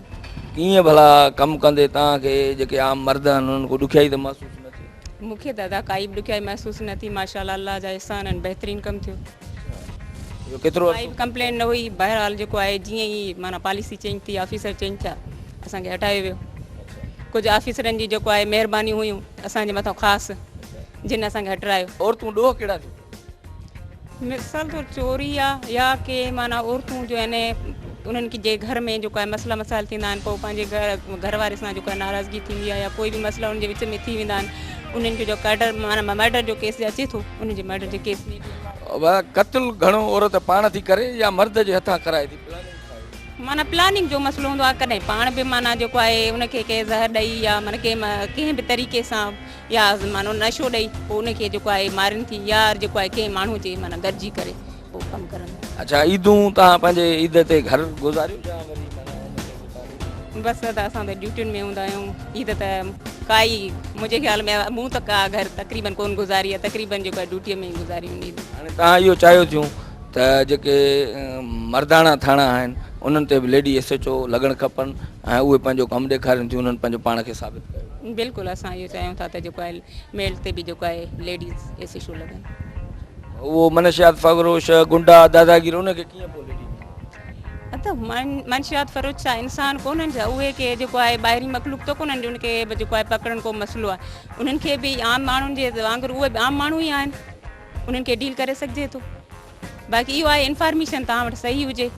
ڪيئن ڀلا ڪم ڪندي توهان کي جيڪي عام مرد آهن انهن کي ڏکيائي ته محسوس نه ٿي؟ مون کي دادا ڪائي به ڏکيائي محسوس نه ٿي ماشاء الله الله جا احسان آهن بهترين ڪم ٿيو. اهو ڪيترو ڪائي به ڪمپلين نه هئي بهرحال جيڪو آهي جيئن ئي معنيٰ پاليسي چينج ٿي آفيسر چينج ٿيا اسان کي هٽايو ويو ڪجهه آفيسرن جي جيڪو آهي مهربانيون هيون اسان جي مٿان خاص جن اسان کي هٽرايو. عورتون ڏوهه ڪهڙا ٿيون ڪن؟ مثال طور چوري آ يا ڪي معنيٰ عورتون جو آهن انهن کي جي گهر ۾ جيڪو آهي مسئلا مسائل ٿيندا آهن پوء پنهنجي گهر گهر واري سان جيڪو آهي ناراضگي ٿيندي آهي يا ڪوئي به مسئلا انهن جي وچ ۾ ٿي ويندا آهن انهن کي جو ڪرڊر معنيٰ مرڊر جو ڪيس اچي ٿو انهن جي مرڊر جي ڪيس ۾ قتل گهڻو عورت پاڻ ٿي ڪري يا مرد جي هٿان ڪرائي ٿي پلاننگ ٺاهي. معنيٰ پلاننگ جو مسئلو هوندو آهي ڪڏهن پاڻ به معنيٰ جيڪو آهي ان کي ڪنهن زهر ڏئي يا معنيٰ ڪنهن ڪنهن به طريقي سان يا معنيٰ نشو ڏئي پوء ان کي جيڪو آهي مارين ٿي يا جيڪو آهي ڪنهن ماڻهو جي معنيٰ گڏجي ڪري پوء ڪم ڪرن. اڇا عيدون توهان پنهنجي عيد تي گهر گذاريو يا وري معنيٰ ان کي گذاريو؟ بس ادا اسان ته ڊيوٽين ۾ هوندا آهيون عيد ته ڪائي منهنجي خيال ۾ مون ته ڪا گهر تقريبن ڪون گذاري آهي تقريبن جيڪو آهي ڊيوٽي ۾ ئي گذاري هوندي. هاڻي توهان اهو چاهيو ٿيون ته جيڪي مرداڻا ٿاڻا آهن انهن تي به ليڊي ايس ايڇ او لڳڻ کپن ۽ اهي پنهنجو ڪم ڏيکارين ٿيون انهن پنهنجو پاڻ کي ثابت ڪيو. بلڪل اسان اهو چاهيون ٿا ته جيڪو آهي ميل تي به جيڪو آهي ليڊيز ايس ايڇ او لڳن. اهو منشيات فروش گنڊا داداگير ان کي ڪيئن پوء ليڊي ته منشيات فروش ڇا انسان ڪونهن ڇا اهي ڪي جيڪو آهي ٻاهرين مخلوق ته ڪونهن جو ان کي به جيڪو آهي پڪڙڻ ڪو مسئلو آهي انهن کي به عام ماڻهن جي وانگر اهي به عام ماڻهو ئي آهن انهن کي ڊيل ڪري سگهجي ٿو باقي اهو آهي انفارميشن توهان وٽ صحيح هجي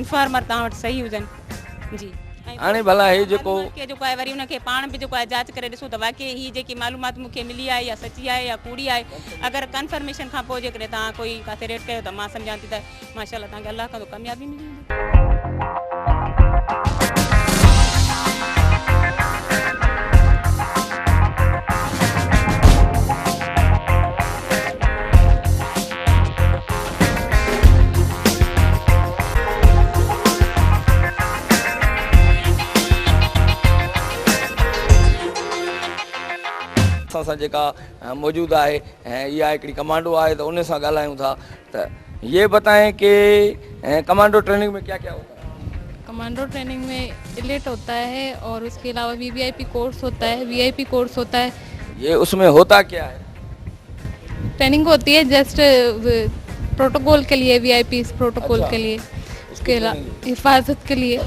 انفارمر توهان وٽ صحيح هجن جي هاڻي ڀلا هي جيڪو کي جيڪو آهي وري ان کي پاڻ به جيڪو آهي جاچ ڪري ڏسو ته واقعي هي جيڪي معلومات مون کي ملي آهي يا سچي آهي يا ڪوڙي آهي اگر ڪنفرميشن کان پوء جيڪڏهن توهان ڪوئي ڪاٿي ريڊ ڪيو ته مان سمجهان ٿي ته ماشاء الله توهان کي الله ڪندو ڪاميابي ملي ويندي. اسان سان جيڪا موجود آهي ۽ اها هڪڙي ڪمانڊو آهي ته ان سان ڳالهايون ٿا ته ये बताएं कि कमांडो ट्रेनिंग में क्या क्या होता है कमांडो ट्रेनिंग में एलिट होता है और उसके अलावा वीवीआईपी कोर्स होता है, वीआईपी कोर्स होता है। ये उसमें होता क्या है? ट्रेनिंग होती है जस्ट प्रोटोकॉल के लिए, वीआईपी प्रोटोकॉल के लिए, उसके अलावा हिफाजत के लिए।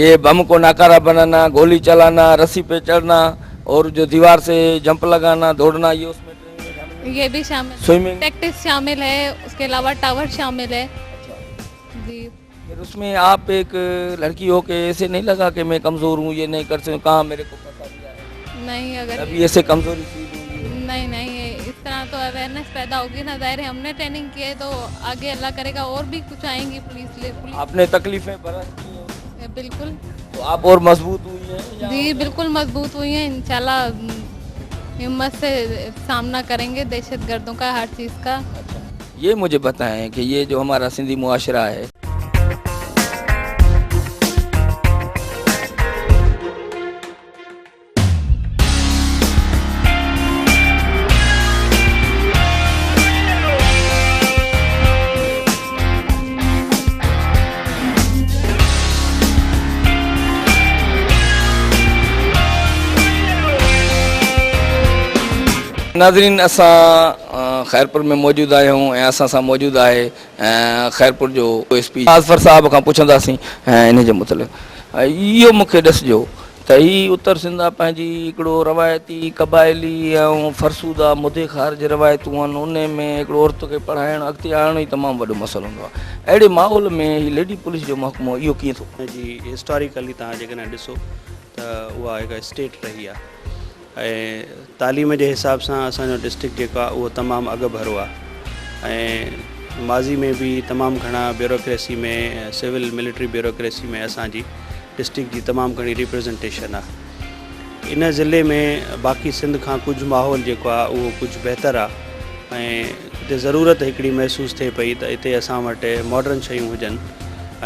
ये बम को नाकारा बनाना, गोली चलाना, रस्सी पे चढ़ना और जो दीवार से जंप लगाना, दौड़ना, ये उसमें ट्रेनिंग में शामिल है? ये भी शामिल, स्विमिंग प्रैक्टिस शामिल है, उसके अलावा टावर शामिल है। जी। फिर उसमें आप एक लड़की हो के ऐसे नहीं लगा कि मैं कमज़ोर हूँ, ये नहीं कर सकती, कहाँ मेरे को फंसा दिया है? नहीं, अगर अभी ऐसे कमज़ोरी फील हुई है? नहीं नहीं, इस तरह तो अवेयरनेस पैदा होगी ना, जाहिर है हमने ट्रेनिंग की है तो आगे अल्लाह करेगा और भी कुछ आएंगी पुलिस ले, पुलिस। आपने तकलीफें बर्दाश्त की हैं? बिल्कुल। तो आप और मजबूत हुई हैं या? जी बिल्कुल मजबूत हुई हैं, इंशाल्लाह हिम्मत से सामना करेंगे दहशत गर्दों का, हर चीज़ का। अच्छा, ये मुझे बताएं कि ये जो हमारा सिंधी मुआशरा है, ناظرين اسان خيرپور ۾ موجود آهيون ۽ اسان سان موجود آهي خيرپور جو ايس پي اظفر صاحب کان پڇنداسين ان جي متعلق اهو مون کي ڏسجو ته هي اتر سنڌ آ پنهنجي هڪڙو روايتي قبائلي ۽ فرسوده مدي خارج روايتون آهن انهي ۾ هڪڙو عورت کي پڙهائڻ اڳتي آڻڻ ئي تمام وڏو مسئلو هوندو آهي اهڙي ماحول ۾ هي ليڊي پوليس جو محڪمو اهو ڪيئن ٿو ان جي هسٽاريڪلي توهان جيڪڏهن ڏسو ته اها هڪ اسٽيٽ رهي آهي ۽ تعليم جي حساب سان اسان جو ڊسٽرڪٽ جيڪو آهي اهو تمام اڳ ڀرو آهي ۽ ماضي ۾ به تمام گهڻا بيوروڪريسي ۾ سول ملٽري بيوروڪريسي ۾ اسان جي ڊسٽرڪٽ جي تمام گهڻي ريپريزنٽيشن آ. ان ضلعي ۾ باقي سنڌ کان ڪجهه ماحول جيڪو آ اهو ڪجهه بهتر آ ۽ هتي ضرورت هڪڙي محسوس ٿئي پئي ته اتي اسان وٽ ماڊرن شيون هجن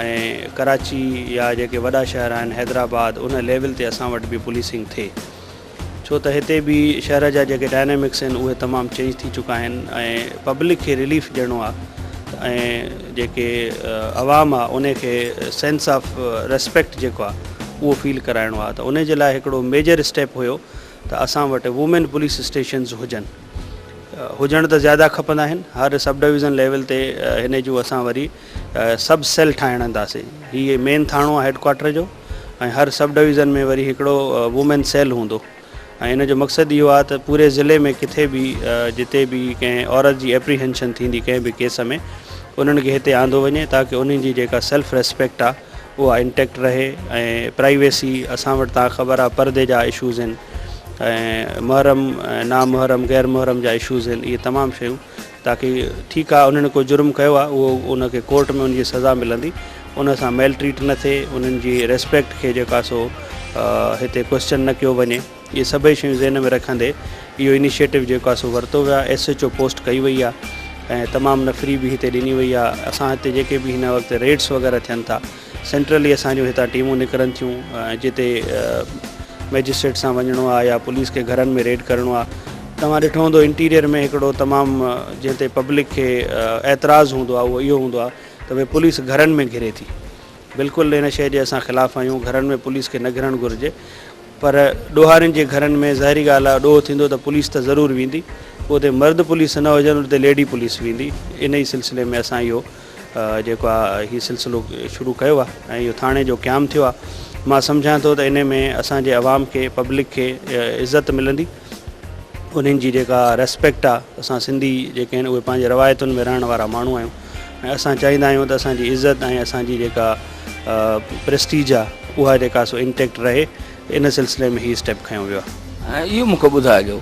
۽ ڪراچي يا جيڪي وڏا شهر آهن حيدرآباد ان ليول تي اسان وٽ به پوليسنگ ٿئي. ڇو ته هتي به شهر جا جيڪي ڊائنامڪس آهن اهي تمام چينج ٿي چڪا آهن ۽ پبلڪ کي رليف ڏيڻو آهي ۽ جيڪي عوام آهي ان کي سينس آف ريسپيڪٽ جيڪو آهي اهو فيل ڪرائڻو آهي ته ان جي لاء هڪڙو ميجر اسٽيپ هيو ته اسان وٽ وومين پوليس اسٽيشنز هجن هجڻ ته زياده کپندا آهن هر سب ڊويزن ليول تي هن جون اسان وري سب سيل ٺاهڻنداسين هي مين ٿاڻو آهي هيڊ ڪوارٽر جو ۽ هر سب ڊويزن ۾ وري هڪڙو وومين سيل هوندو ۽ ان جو مقصد اهو آهي ته پوري ضلعي ۾ ڪٿي به جتي به ڪنهن عورت جي ايپريهنشن ٿيندي ڪنهن به ڪيس ۾ انهن کي هتي آندو وڃي تاڪه انهن جي جيڪا سيلف ريسپيڪٽ آهي اها انٽيڪٽ رهي ۽ پرائيويسي اسان وٽ تان خبر آهي پردي جا اشوز آهن ۽ محرم ۽ نامحرم غير محرم جا اشوز آهن اهي تمام شيون تاڪي ٺيڪ آ انهن ڪو جرم ڪيو آ اهو ان کي ڪورٽ ۾ ان جي سزا ملندي ان سان ميل ٽريٽ نه ٿئي انهن جي ريسپيڪٽ کي جيڪا سو هتي ڪوئسچن نه ڪيو وڃي اهي سڀئي شيون ذهن ۾ رکندي اهو انيشيٽو جيڪو آ سو ورتو ويو آ ايس ايڇ او پوسٽ ڪئي وئي آ ۽ تمام نفري به هتي ڏني وئي آ اسان هتي جيڪي به هن وقت ريڊس وغيره ٿين ٿا سينٽرلي اسان جون هتان ٽيمون نڪرن ٿيون ۽ جتي مئجسٽريٽ سان وڃڻو آهي يا پوليس کي گهرن ۾ ريڊ ڪرڻو آهي توهان ڏٺو هوندو انٽيريئر ۾ هڪڙو تمام جنهن تي پبلڪ کي اعتراض هوندو آهي اهو اهو هوندو آهي ته ڀئي پوليس گهرن ۾ گهري ٿي بلڪل ان شيء جي اسان خلاف آهيون گهرن ۾ پوليس کي نه گهرڻ گهرجي پر ڏوهارين جي گهرن ۾ ظاهري ڳالهه آهي ڏوهه ٿيندو ته پوليس ته ضرور ويندي پوء اتي مرد پوليس نه هجن اتي ليڊي پوليس ويندي ان ئي سلسلي ۾ اسان اهو جيڪو آ هي سلسلو شروع ڪيو آ ۽ اهو ٿاڻي جو قيام ٿيو آ مان سمجهان ٿو ته انهي ۾ اسان جي عوام کي پبلڪ کي عزت ملندي انهن جي جيڪا ريسپيڪٽ آ اسان سنڌي جيڪي آهن اهي پنهنجي روايتن ۾ رهڻ وارا ماڻهو آهيون ۽ اسان چاهيندا آهيون ته اسان جي عزت ۽ اسان جي جيڪا پريسٽيج آ اها جيڪا سو انٽيڪٽ رهي ان سلسلي ۾ هي اسٽيپ کنيو ويو آ. ۽ اهو مونکي ٻڌائجو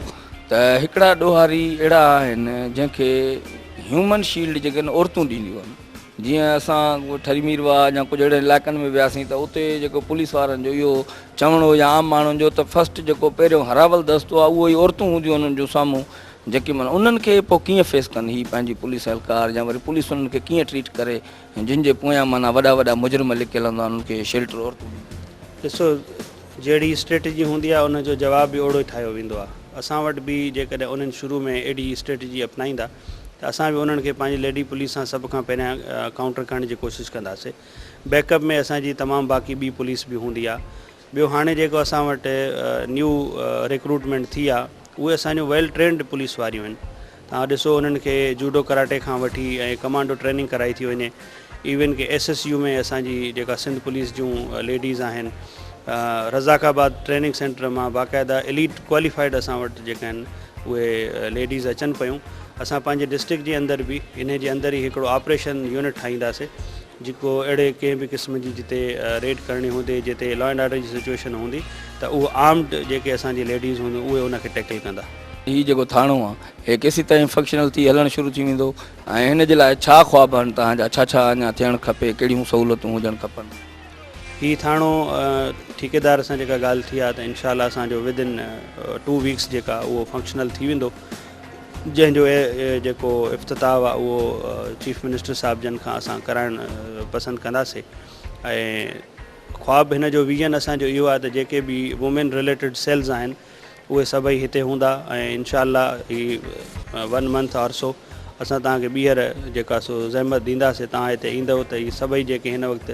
ته هڪڙا ڏوهاري اهڙا آهن جنهن کي هيومن شيلڊ جيڪي آهن عورتون ڏينديون آهن جيئن اسان ٺري ميرواهه يا ڪجهه اهڙن علائقن ۾ وياسين ته اتي جيڪو پوليس وارن جو اهو چوڻ هو يا عام ماڻهن جو ته فرسٽ جيڪو پهريون هراول دستو آهي اهو ئي عورتون هونديون انهن جون سامهون جيڪي معنيٰ انهن کي پوء ڪيئن فيس ڪن هي پنهنجي پوليس اهلڪار يا وري پوليس انهن کي ڪيئن ٽريٽ ڪري جن جي پويان معنيٰ وڏا وڏا مجرم لڪيل هوندا آهن انهن کي شيلٽر عورتون ڏينديون آهن. ڏسو جهڙي اسٽريٽجي هوندي آهي ان جو جواب به اوهڙو ئي ٺاهيو ويندو آهي. اسان وٽ به جيڪڏهن انهن شروع ۾ اهڙي اسٽريٽجي اپنائيندا ته اسان به انهن کي پنهنجي ليڊي پوليس سان سڀ کان پهريان ڪائونٽر ڪرڻ جي ڪوشش ڪنداسي. بيڪ اپ ۾ اسان جي تمام باقي ٻي پوليس به هوندي آهي. ٻيو هاڻي جيڪو اسان وٽ نيو ريڪروٽمينٽ ٿي آهي اهي اسان جون ويل ٽرينڊ پوليس واريون آهن. توهان ڏسو انهن کي جوڊو ڪراٽي کان وٺي ۽ ڪمانڊو ٽريننگ ڪرائي ٿي وڃي ايون ڪي ايس ايس يو ۾ اسان جي جيڪا سنڌ پوليس جون ليڊيز آهن رزاق آباد ٽريننگ سينٽر مان باقاعده اليٽ ڪواليفائيڊ اسان وٽ جيڪا آهن اهي ليڊيز اچن پيون اسان پنهنجي ڊسٽرڪٽ جي اندر به انهي جي اندر ئي هڪڙو آپريشن يونٽ ٺاهينداسي جيڪو اهڙي ڪنهن به قسم جي جتي ريڊ ڪرڻي هوندي جتي لا اينڊ آرڊر جي سچوئيشن هوندي ته اهو آرمڊ جيڪي اسان جي ليڊيز هونديون اهي ان کي ٽيڪل ڪندا. هي جيڪو ٿاڻو آ هي ڪيسيتائين فنڪشنل ٿي هلڻ شروع ٿي ويندو ۽ هن جي لاء ڇا خواب آهن توهان جا ڇا ڇا اڃا ٿيڻ کپي ڪهڙيون سهولتون هجڻ کپن. هي ٿاڻو ٺيڪيدار سان جيڪا ڳالهه ٿي آ ته انشاء الله اسان جو ود ان ٽو ويڪس جيڪا اهو فنڪشنل ٿي ويندو جنهن جو جيڪو افتتاح آ اهو چيف منسٽر صاحب جن کان اسان ڪرائڻ پسند ڪنداسي ۽ خواب هن جو ويزن اسان جو اهو آ ته جيڪي به وومين رليٽيڊ سيلز آهن اهي سڀئي هتي هوندا ۽ انشاء الله هي ون منٿ آر سو اسان توهان کي ٻيهر جيڪا سو زحمت ڏينداسي توهان هتي ايندؤ ته هي سڀئي جيڪي هن وقت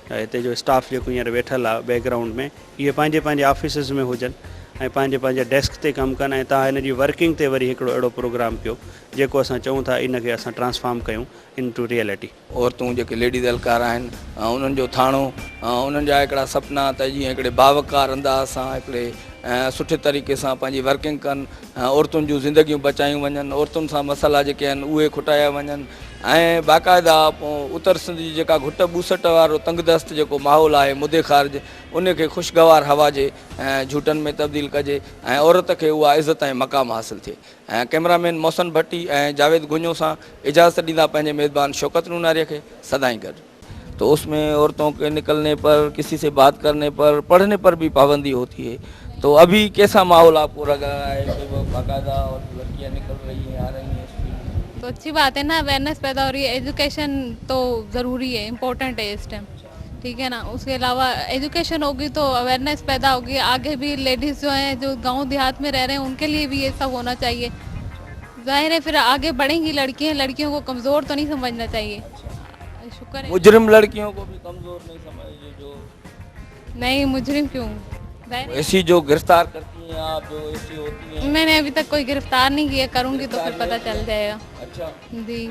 هتي جو اسٽاف جيڪو هينئر ويٺل آ بيڪ گرائونڊ ۾ اهي پنهنجي پنهنجي آفيسز ۾ هجن ۽ پنهنجي پنهنجي ڊيسڪ تي ڪم ڪن ۽ توهان هن جي ورڪنگ تي وري هڪڙو اهڙو پروگرام ڪيو جيڪو اسان چئون ٿا ان کي اسان ٽرانسفارم ڪيون ان ٽو ريئلٽي. عورتون جيڪي ليڊيز اهلڪار آهن انهن جو ٿاڻو انهن جا هڪڙا سپنا ته جيئن هڪڙي باوقار انداز سان هڪڙي سٺي طريقي سان پنهنجي ورڪنگ ڪن عورتن جون زندگيون بچايون وڃن عورتن سان مسئلا جيڪي آهن اهي کٽايا وڃن ۽ باقاعده اتر سنڌ جي جيڪا گهٽ ٻوسٽ وارو تنگدست جيڪو ماحول آهي مدي خارج ان کي خوشگوار هوا جي جهوٽن ۾ تبديل ڪجي ۽ عورت کي اها عزت ۽ مقام حاصل ٿئي ۽ ڪئميرا مين محسن ڀٽي ۽ جاويد گهڃو سان اجازت ڏيندا پنهنجي ميزبان شوڪت نوناري کي سدائين گڏ. تو اس ۾ عورتون ڪي نڪلني پر ڪسي سي بات ڪرني پر پڙهني پر بي پابندي هوتي هي تو ابهي ڪيسا ماحول آپ ڪو لگ رها هي ڪي وه باقاعده اور لڙڪيان نڪل رهي هين آ رهي هين اسڪول ۾. تو اڇي بات هي نا اويرنس پيدا هو رهي هي ايجوڪيشن تو ضروري هي امپورٽنٽ هي اس ٽائيم ٺيڪ هي نا اس ڪي علاوه ايجوڪيشن هوگي تو اويرنس پيدا هوگي آگي بي ليڊيز جو هين جو گائون ديهات ۾ رهه رهي هين ان ڪي ليي بي يي سب هونا چاهيي ظاهر هي ڦر آگي بڙهين گي لڙڪيان لڙڪيون ڪو ڪمزور تو نهين سمجهنا چاهيي شڪر هي. مجرم لڙڪيون ڪو بي ڪمزور نهين سمجهجي جو. نهين مجرم ڪيون ظاهر هي. ايسي جو گرفتار ڪرتي هين آپ جو ايسي هوتي هين. مين ني ابي تڪ ڪوئي گرفتار نهين ڪيا ڪرون گي تو ڦر پتا چل جائي گا. اڇا. جي.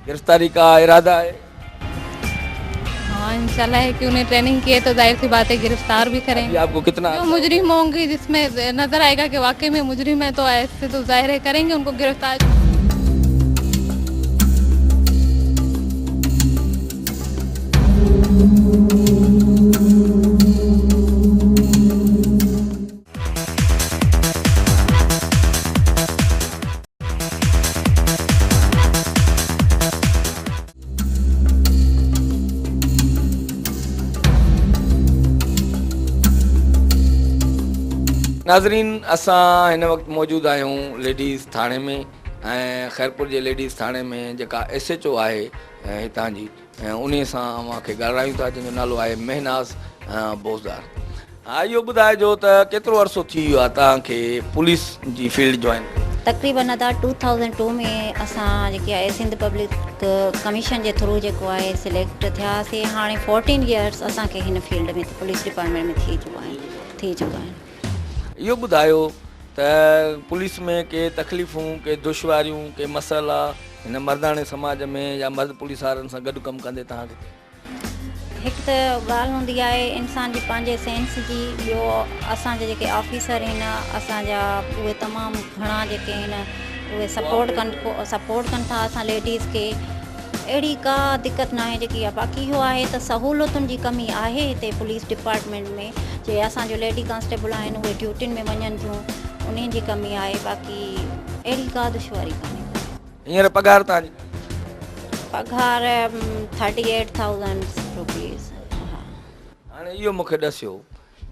گرفتاري ڪا اراده هي. ها انشاء الله هي ڪي انهي ٽريننگ ڪي هي تو ظاهر سي بات هي گرفتار بي ڪرين ابي آپ ڪو ڪتنا جو مجرم هونگي جس ۾ نظر آئي گا ڪي واقعي ۾ مجرم هي تو ايسي تو ظاهر هي ڪرين گي ان ڪو گرفتار. ناظرين اسان هن وقت موجود آهيون ليڊيز ٿاڻي ۾ ۽ خيرپور جي ليڊيز ٿاڻي ۾ جيڪا ايس ايڇ او آهي هتان جي انهي سان اوهان کي ڳالهايون ٿا جنهن جو نالو آهي مهناز بوزدار. ها اهو ٻڌائجو ته ڪيترو عرصو ٿي ويو آهي توهان کي پوليس جي فيلڊ جوائن ڪئي؟ تقريبن ادا ٽو ٿائوزنڊ ٽو ۾ اسان جيڪي آهي سنڌ پبلڪ ڪميشن جي ٿرو جيڪو آهي سليڪٽ ٿياسي هاڻي فورٽين يئرس اسان کي هن فيلڊ ۾ پوليس ڊپارٽمينٽ ۾ ٿي چڪا آهن. ٿي چڪا آهن. اهو ٻڌايو ته پوليس ۾ ڪي تڪليفون، ڪي دشواريون، ڪي مسئلا هن مرداڻي سماج ۾ يا مرد پوليس وارن سان گڏ ڪم ڪندي توهان کي ٿيا؟ هڪ ته ڳالهه هوندي آهي انسان جي پنهنجي سينس جي، ٻيو اسان جا جيڪي آفيسر آهن اسان جا اهي تمام گهڻا جيڪي آهن اهي سپورٽ ڪن سپورٽ ڪن ٿا اسان ليڊيز کي. اهڙي ڪا دقت ناهي جيڪي آهي باقي اهو آهي ته سهولتن جي ڪمي آهي هتي پوليس ڊپارٽمينٽ ۾ جي اسان جو ليڊي ڪانسٽيبل آهن اهي ڊيوٽين ۾ وڃن ٿيون انهن جي ڪمي آهي باقي اهڙي ڪا دشواري ڪانهي. هينئر پگهار توهان جي گهڻي؟ پگهار ٿرٽي ايٽ ٿائوزنڊ روپيز ها. هاڻي اهو مون کي ڏسيو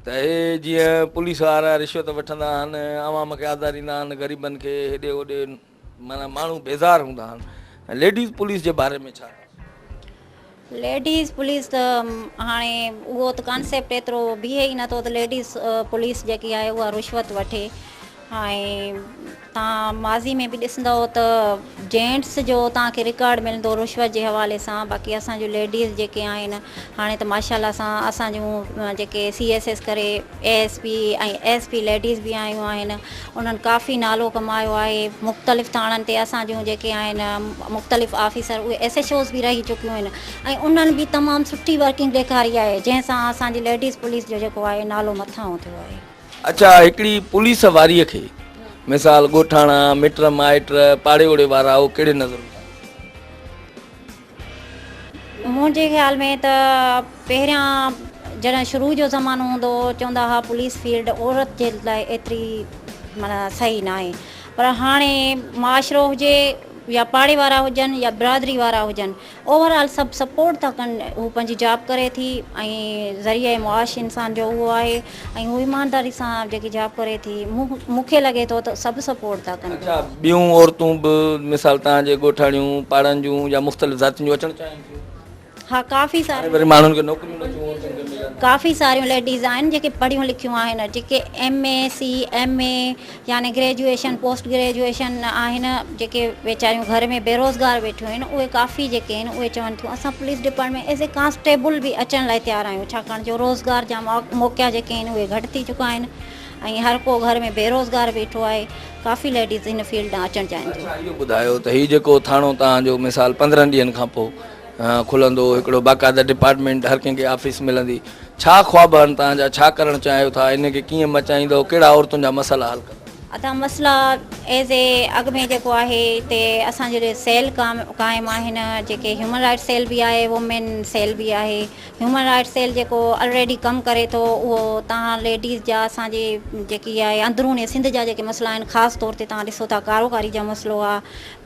ته هي جيئن پوليس وارا رشوت وٺندا آهن عوام کي آزاريندا آهن غريبن کي هيڏي هوڏي معنيٰ ماڻهو بيزار هوندا آهن. ليڊيز پوليس جي باري ۾ ڇا؟ ليڊيز پوليس ته هاڻي اهو ته ڪانسيپٽ ايترو بيهي ئي نٿو ته ليڊيز پوليس جيڪي آهي اها رشوت وٺي ۽ تان ماضي ۾ به ڏسندؤ ته جينٽس جو تان کي رڪارڊ ملندو رشوت جي حوالي سان باقي اسان جون ليڊيز جيڪي آهن هاڻي ته ماشاء الله سان اسان جون جيڪي سي ايس ايس ڪري A S P ۽ S P ladies به آيون آهن انهن ڪافي نالو ڪمايو آهي مختلف ٿاڻن تي اسان جون جيڪي آهن مختلف آفيسر اهي ايس ايڇ اوز به رهي چڪيون آهن ۽ انهن به تمام سٺي ورڪنگ ڏيکاري آهي جنهن سان اسان جي ليڊيز پوليس جو جيڪو آهي نالو مٿانهون ٿيو آهي. اڇا هڪڙي پوليس واريء کي مثال ڳوٺاڻا، مٽ مائٽ، پاڙي اوڙي وارا اهو ڪهڙي نظرن سان ڏسن؟ منهنجي خيال ۾ ته پهريان جڏهن شروع جو زمانو هوندو هو چوندا هئا پوليس فيلڊ عورت جي لاء ايتري معنيٰ صحيح ناهي پر هاڻي معاشرو هجي يا پاڙي وارا هجن يا برادري وارا هجن اوور آل سڀ سپورٽ ٿا ڪن هو پنهنجي جاب ڪري ٿي ۽ ذريعه معاش انسان جو اهو آهي ۽ هو ايمانداري سان جيڪي جاب ڪري ٿي مون کي لڳي ٿو ته سڀ سپورٽ ٿا ڪن. اڇا ٻيون عورتون به مثال توهان جي ڳوٺاڻيون پاڙن جون يا مختلف ذاتين جون اچڻ چاهين ٿيون؟ ها ڪافي ساريون هاڻي وري ماڻهن کي نوڪريون نه ٿيون عورتن کي ملن. ڪافي ساريون ليڊيز آهن جيڪي پڙهيون لکيون آهن جيڪي M A C M A يعني گريجوئيشن پوسٽ گريجوئيشن آهن جيڪي ويچاريون گهر ۾ بيروزگار ويٺيون آهن اهي ڪافي جيڪي آهن اهي چون ٿيون اسان police department as a constable به اچڻ لاء تيار آهيون ڇاڪاڻ جو روزگار جا موقعا جيڪي آهن اهي گهٽ ٿي چڪا آهن ۽ هر ڪو گهر ۾ بيروزگار ويٺو آهي ڪافي ليڊيز هن فيلڊ ڏانهن اچڻ چاهين ٿيون. اڇا اهو ٻڌايو ته هي جيڪو ٿاڻو توهان جو مثال 15 ڏينهن کان پوء کلندو هڪڙو باقاعده ڊپارٽمينٽ هر ڪنهن کي آفيس ملندي ڇا خواب آهن توهان جا ڇا ڪرڻ چاهيو ٿا ان کي ڪيئن مچائيندؤ ڪهڙا عورتن جا مسئلا حل ڪندؤ. ادا مسئلا ايز اي اڳ ۾ جيڪو آهي اتي اسان جي سيل قائم آهن جيڪي هيومن رائٽس سيل به آهي وومين سيل به آهي هيومن رائٽس سيل جيڪو الريڊي ڪم ڪري ٿو اهو توهان ليڊيز جا اسان جي جيڪي آهي اندروني سنڌ جا جيڪي مسئلا آهن خاص طور تي توهان ڏسو ٿا ڪاروڪاري جا مسئلو آهي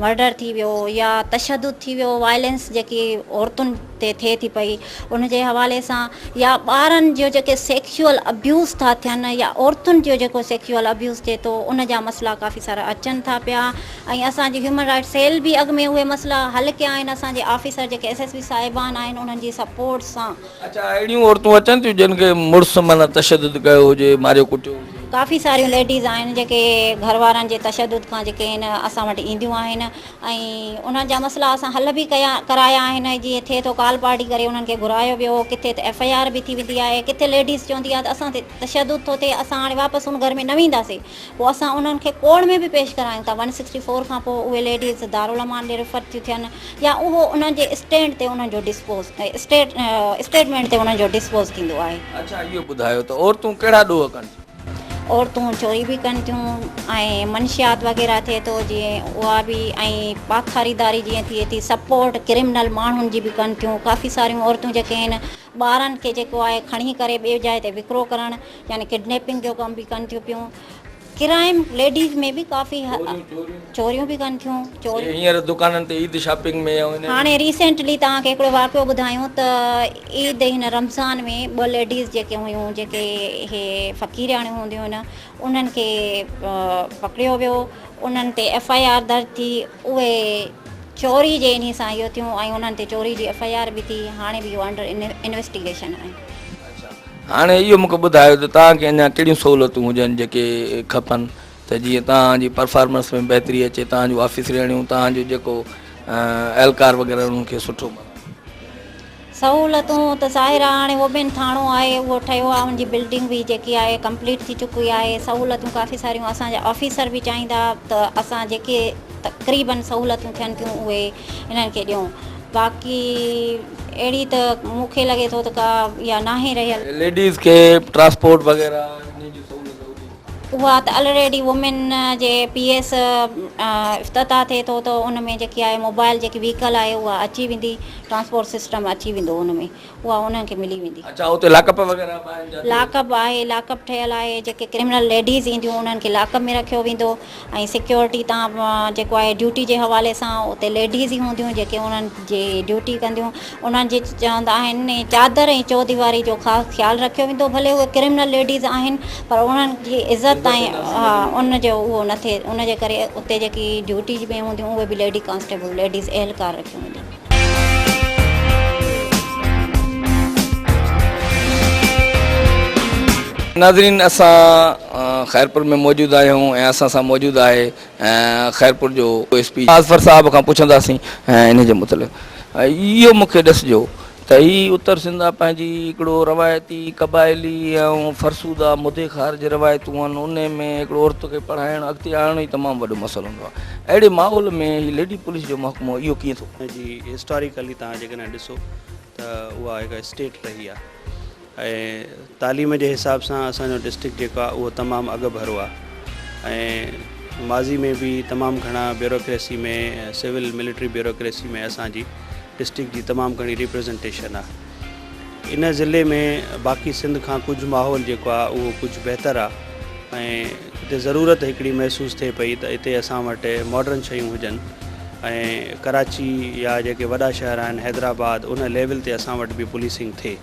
مرڊر ٿي ويو يا تشدد ٿي ويو وائلنس جيڪي عورتن تي ٿئي ٿي پئي ان جي حوالي سان يا ٻارن جو جيڪي سيڪشوئل ابيوز ٿا ٿين يا عورتن جو جيڪو سيڪشوئل ابيوز ٿئي ٿو ان جا مسئلا ڪافي سارا اچن ٿا پيا ۽ اسان جي هيومن رائٽس سيل به اڳ ۾ اهي مسئلا حل ڪيا آهن اسان جي آفيسر جيڪي ايس ايس پي صاحبان آهن انهن جي سپورٽ سان. اڇا اهڙيون عورتون اچن ٿيون جن کي مڙس معنيٰ تشدد ڪيو هجي ماريو ڪٽيو هجي. ڪافي ساريون ليڊيز آهن جيڪي گهر وارن جي تشدد کان جيڪي آهن اسان وٽ اينديون آهن ۽ انهن جا مسئلا اسان حل به ڪيا ڪرايا آهن جيئن ٿئي ٿو ڪال پارٽي ڪري انهن کي گهرايو ويو ڪٿي ته ايف I R به ٿي ويندي آهي ڪٿي ليڊيز چوندي آهي ته اسان تي تشدد ٿو ٿئي اسان هاڻي واپس ان گهر ۾ نه وينداسي پوء اسان انهن کي ڪورٽ ۾ به پيش ڪرايون ٿا ون سڪسٽي فور کان پوء اهي ليڊيز دارالامان ڏي ريفر ٿيون ٿين يا اهو انهن جي اسٽينڊ تي انهن جو ڊسپوز اسٽيٽ اسٽيٽمينٽ تي انهن جو ڊسپوز ٿيندو آهي. اڇا اهو ٻڌايو ته عورتون ڪهڙا ڏوهه ڪن ٿيون؟ عورتون چوري به ڪن ٿيون ۽ منشيات وغيره ٿئي ٿو جيئن اها به ۽ پاٿاريداري جيئن ٿئي ٿي سپورٽ ڪرمنل ماڻهن جي به ڪن ٿيون ڪافي ساريون عورتون جيڪي آهن ٻارن کي جيڪو آهي کڻي ڪري ٻي جاء تي وڪرو ڪرڻ يعني ڪڊنيپنگ جو ڪم به ڪن ٿيون پيون. ڪرائم ليڊيز ۾ به ڪافي چوريون به ڪن ٿيون چوريون هينئر دڪانن تي عيد شاپنگ ۾ هاڻي ريسينٽلي توهان کي هڪڙو واقعو ٻڌايون ته عيد هن رمضان ۾ ٻه ليڊيز جيڪي هيون جيڪي هي فقيرياڻيون هونديون آهن انهن کي پڪڙيو ويو انهن تي ايف I R درج ٿي اهي چوري جي انهي سان اهو ٿيون ۽ انهن تي چوري جي ايف I R به ٿي هاڻي به اهو انڊر انويسٽيگيشن آهي. هاڻي اهو مون کي ٻڌايو ته توهان کي اڃا ڪهڙيون سهولتون هجن جيڪي کپن ته جيئن توهان جي پرفارمنس ۾ بهتري اچي، توهان جون آفيسرياڻيون، توهان جو جيڪو اهلڪار وغيره انهن کي سٺو ملي. سهولتون ته ظاهر آهي هاڻي وومين ٿاڻو آهي اهو ٺهيو آهي ان جي بلڊنگ به جيڪي آهي ڪمپليٽ ٿي چڪي آهي سهولتون ڪافي ساريون اسان جا آفيسر به چاهيندا ته اسان جيڪي تقريبن سهولتون ٿين ٿيون اهي انهن کي ڏيون باقي اهڙي ته مون کي لڳي ٿو ته ڪا اها ناهي رهيل. ليڊيز کي ٽرانسپورٽ وغيره انهي جي سهولت هجي. اها ته الريڊي وومين جي پي ايس افتتاح ٿئي ٿو ته ان ۾ جيڪي آهي موبائل جيڪي وهيڪل آهي اها اچي ويندي ٽرانسپورٽ سسٽم اچي ويندو ان ۾ اها انهن کي ملي ويندي. اڇا اتي لاڪ اپ وغيره به آهن جاتي. لاڪ اپ آهي لاڪ اپ ٺهيل آهي جيڪي ڪرمنل ليڊيز اينديون انهن کي لاڪ اپ ۾ رکيو ويندو ۽ سيڪيورٽي تان جيڪو آهي ڊيوٽي جي حوالي سان اتي ليڊيز ئي هونديون جيڪي انهن جي ڊيوٽي ڪنديون انهن جي چوندا آهن چادر ۽ چوديواري جو خاص خيال رکيو ويندو ڀلي اهي ڪرمنل ليڊيز آهن پر انهن جي عزت ۽ ان جو اهو نه ٿئي ان جي ڪري اتي جيڪي ڊيوٽي ۾ هونديون اهي به ليڊي ڪانسٽيبل ليڊيز اهلڪار رکيون وينديون. ناظرين اسان خيرپور ۾ موجود آهيون ۽ اسان سان موجود آهي خيرپور جو ايس پي اظفر صاحب کان پڇنداسين ان جي متعلق اهو مون کي ڏسجو ته هي اتر سنڌ آ پنهنجي هڪڙو روايتي قبائلي ۽ فرسوده مدي خارج روايتون آهن انهي ۾ هڪڙو عورت کي پڙهائڻ اڳتي آڻڻ ئي تمام وڏو مسئلو هوندو آهي اهڙي ماحول ۾ هي ليڊي پوليس جو محڪمو اهو ڪيئن ٿو جي هسٽاريڪلي توهان جيڪڏهن ڏسو ته اها هڪ اسٽيٽ رهي آهي ۽ تعليم جي حساب سان اسان جو ڊسٽرڪٽ جيڪو آهي اهو تمام اڳ ڀرو آهي ۽ ماضي ۾ به تمام گهڻا بيوروڪريسي ۾ سول ملٽري بيوروڪريسي ۾ اسان جي ڊسٽرڪٽ جي تمام گهڻي ريپريزنٽيشن آ. ان ضلعي ۾ باقي سنڌ کان ڪجهه ماحول جيڪو آ اهو ڪجهه بهتر آ ۽ هتي ضرورت هڪڙي محسوس ٿئي پئي ته اتي اسان وٽ ماڊرن شيون هجن ۽ ڪراچي يا جيڪي وڏا شهر آهن حيدرآباد ان ليول تي اسان وٽ به پوليسنگ ٿئي.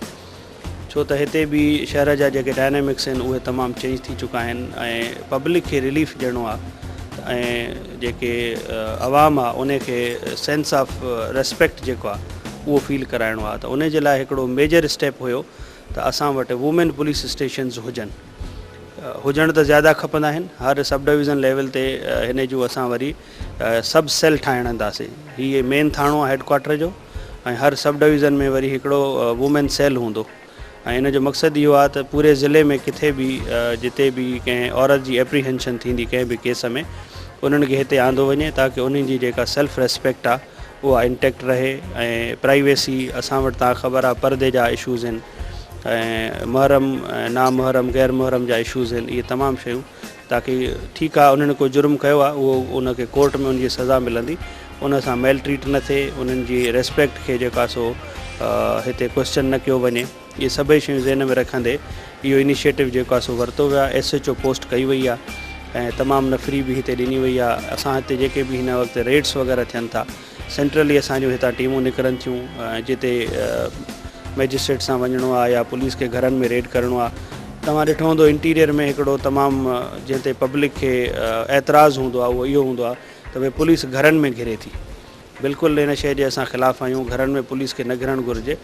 ڇو ته هتي به شهر جا جيڪي ڊائنامڪس آهن اهي تمام چينج ٿي چڪا آهن ۽ پبلڪ کي رليف ڏيڻو آهي ۽ جيڪي عوام آهي ان کي سينس آف ريسپيڪٽ جيڪو آهي اهو فيل ڪرائڻو آهي ته ان جي لاء هڪڙو ميجر اسٽيپ هيو ته اسان وٽ وومين پوليس اسٽيشنز هجن هجڻ ته زياده کپندا آهن هر سب ڊويزن ليول تي هن جون اسان وري سب سيل ٺاهڻنداسين هي مين ٿاڻو آهي هيڊ ڪوارٽر جو ۽ هر سب ڊويزن ۾ وري هڪڙو وومين سيل هوندو ۽ ان جو مقصد اهو آهي ته پوري ضلعي ۾ ڪٿي به جتي به ڪنهن عورت جي ايپريهنشن ٿيندي ڪنهن به ڪيس ۾ انهن کي هتي آندو وڃي تاڪه انهن جي جيڪا سيلف ريسپيڪٽ آهي اها انٽيڪٽ رهي ۽ پرائيويسي اسان وٽ تان خبر آهي پردي جا اشوز آهن ۽ محرم ۽ نامحرم غير محرم جا اشوز آهن اهي تمام شيون تاڪه ٺيڪ آ انهن ڪو جرم ڪيو آ اهو ان کي ڪورٽ ۾ ان جي سزا ملندي ان سان ميل ٽريٽ نه ٿئي انهن جي ريسپيڪٽ کي جيڪو آ سو هتي ڪوئسچن نه ڪيو وڃي اهي سڀئي شيون ذهن ۾ رکندي اهو انيشيٽو جيڪو آ سو ورتو ويو آ ايس ايڇ او پوسٽ ڪئي وئي آ ۽ تمام نفري به هتي ڏني وئي آ اسان هتي جيڪي به هن وقت ريڊس وغيره ٿين ٿا سينٽرلي اسان جون هتان ٽيمون نڪرن ٿيون جتي مئجسٽريٽ سان وڃڻو آهي يا پوليس کي گهرن ۾ ريڊ ڪرڻو آهي توهان ڏٺو هوندو انٽيريئر ۾ هڪڙو تمام جنهن تي پبلڪ کي اعتراض هوندو آهي اهو اهو هوندو آهي ته ڀئي پوليس گهرن ۾ گهري ٿي بلڪل ان شيء جي اسان خلاف آهيون گهرن ۾ پوليس کي نه گهرڻ گهرجي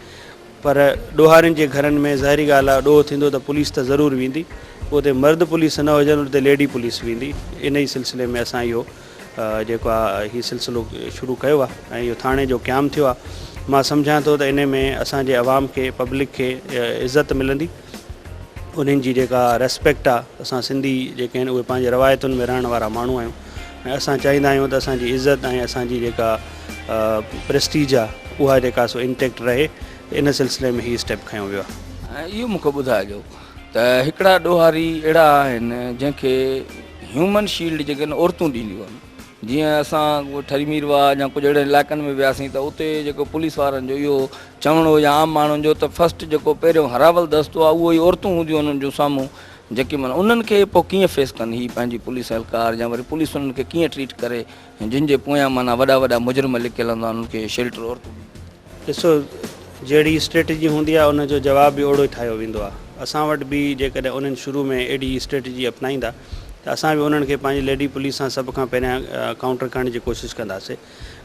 پر ڏوهارين جي گهرن ۾ ظاهري ڳالهه آهي ڏوهه ٿيندو ته پوليس ته ضرور ويندي اتي مرد پوليس نه هجن اتي ليڊي پوليس ويندي ان ئي سلسلي ۾ اسان اهو جيڪو آ هي سلسلو شروع ڪيو آ ۽ اهو ٿاڻي جو قيام ٿيو آ مان سمجهان ٿو ته انهي ۾ اسان جي عوام کي پبلڪ کي عزت ملندي انهن جي جيڪا ريسپيڪٽ آ اسان سنڌي جيڪي آهن اهي پنهنجي روايتن ۾ رهڻ وارا ماڻهو آهيون ۽ اسان چاهيندا آهيون ته اسان جي عزت ۽ اسان جي جيڪا پريسٽيج آ اها جيڪا سو انٽيڪٽ رهي ان سلسلي ۾ هي اسٽيپ کنيو ويو آ. ۽ اهو مون کي ٻڌائجو ته هڪڙا ڏوهاري اهڙا آهن جنهن کي هيومن شيلڊ جيڪي آهن عورتون ڏينديون آهن جيئن اسان ٺري ميرواهه يا ڪجهه اهڙن علائقن ۾ وياسين ته اتي جيڪو پوليس وارن جو اهو چوڻ هو يا عام ماڻهن جو ته فرسٽ جيڪو پهريون هراول دستو آهي اهو ئي عورتون هونديون آهن انهن جون سامهون. جيڪي معنيٰ انهن کي پوء ڪيئن فيس ڪن هي پنهنجي پوليس اهلڪار يا وري پوليس انهن کي ڪيئن ٽريٽ ڪري جن جي پويان معنيٰ وڏا وڏا مجرم لڪيل هوندا آهن انهن کي شيلٽر عورتون ڏينديون. ڏسو جهڙي اسٽريٽجي هوندي آهي ان جو جواب به اوڙو ئي ٺاهيو ويندو آهي. اسان وٽ به جيڪڏهن انهن شروع ۾ اهڙي اسٽريٽجي اپنائيندا ته اسان به انهن کي پنهنجي ليڊي پوليس سان سڀ کان پهريان ڪائونٽر ڪرڻ جي ڪوشش ڪنداسي.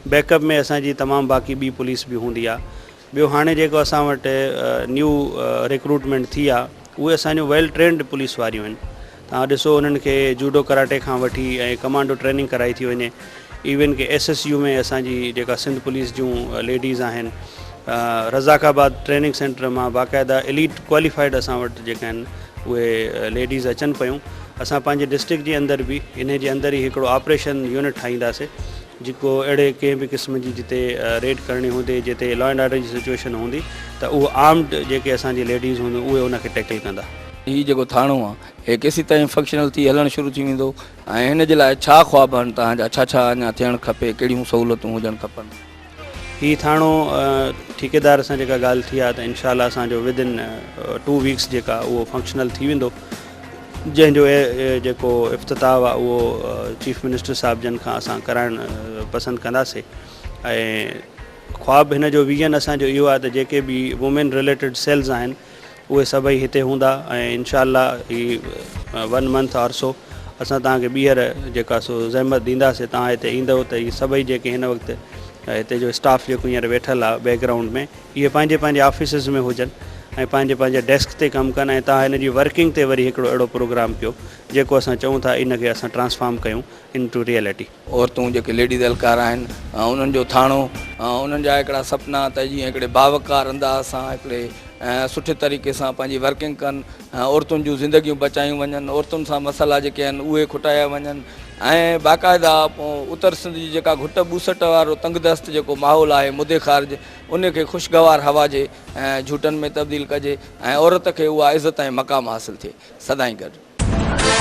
بيڪ اپ ۾ اسان جي تمام باقي ٻي پوليس به هوندي آهي. ٻيو هاڻي جيڪو اسان وٽ نيو ريڪروٽمينٽ ٿي آهي اهي اسان جون ويل ٽرينڊ پوليس واريون آهن. توهان ڏسو انهن کي جوڊو ڪراٽي کان وٺي ۽ ڪمانڊو ٽريننگ ڪرائي ٿي وڃي ايون ڪي ايس ايس يو ۾ اسان جي جيڪا سنڌ پوليس جون ليڊيز آهن رزاق آباد ٽريننگ سينٽر مان باقاعده اليٽ ڪواليفائيڊ اسان وٽ جيڪا آهن اهي ليڊيز اچن پيون اسان پنهنجي ڊسٽرڪٽ جي اندر به انهي جي اندر ئي هڪڙو آپريشن يونٽ ٺاهينداسي جيڪو اهڙي ڪنهن به قسم جي جتي ريڊ ڪرڻي هوندي جتي لا اينڊ آرڊر جي سچوئيشن هوندي ته اهو آرمڊ جيڪي اسان جي ليڊيز هونديون اهي ان کي ٽيڪل ڪندا. هي جيڪو ٿاڻو آ هي ڪيسيتائين فنڪشنل ٿي هلڻ شروع ٿي ويندو ۽ هن جي لاء ڇا خواب آهن توهان جا ڇا ڇا اڃا ٿيڻ کپي ڪهڙيون سهولتون هجڻ کپن. هي ٿاڻو ٺيڪيدار سان جيڪا ڳالهه ٿي آ ته انشاء الله اسان جو ود ان ٽو ويڪس جيڪا اهو فنڪشنل ٿي ويندو جنهن جو جيڪو افتتاح آ اهو چيف منسٽر صاحب جن کان اسان ڪرائڻ پسند ڪنداسي ۽ خواب هن جو ويزن اسان جو اهو آ ته جيڪي به وومين رليٽيڊ سيلز آهن اهي سڀئي هتي هوندا ۽ انشاء الله هي ون منٿ آر سو اسان توهان کي ٻيهر جيڪا سو زحمت ڏينداسي توهان هتي ايندؤ ته هي سڀئي جيڪي هن وقت هتي جو اسٽاف جيڪو هينئر ويٺل آهي بيڪ گرائونڊ ۾ اهي پنهنجي پنهنجي آفيسز ۾ هجن ۽ پنهنجي پنهنجي ڊيسڪ تي ڪم ڪن ۽ توهان هن جي ورڪنگ تي وري هڪڙو اهڙو پروگرام ڪيو جيڪو اسان چئون ٿا ان کي اسان ٽرانسفارم ڪيون ان ٽو ريئلٽي. عورتون جيڪي ليڊيز اهلڪار آهن انهن جو ٿاڻو انهن جا هڪڙا سپنا ته جيئن هڪڙي باوقار انداز سان هڪڙي سٺي طريقي سان پنهنجي ورڪنگ ڪن عورتن جون زندگيون بچايون وڃن عورتن سان مسئلا جيڪي آهن اهي کٽايا وڃن ۽ باقاعده اتر سنڌ جي جيڪا گهٽ ٻوسٽ وارو تنگ دست جيڪو ماحول آهي مدي خارج ان کي خوشگوار هوا جي جهوٽن ۾ تبديل ڪجي ۽ عورت کي اها عزت ۽ مقام حاصل ٿئي سدائين گڏ.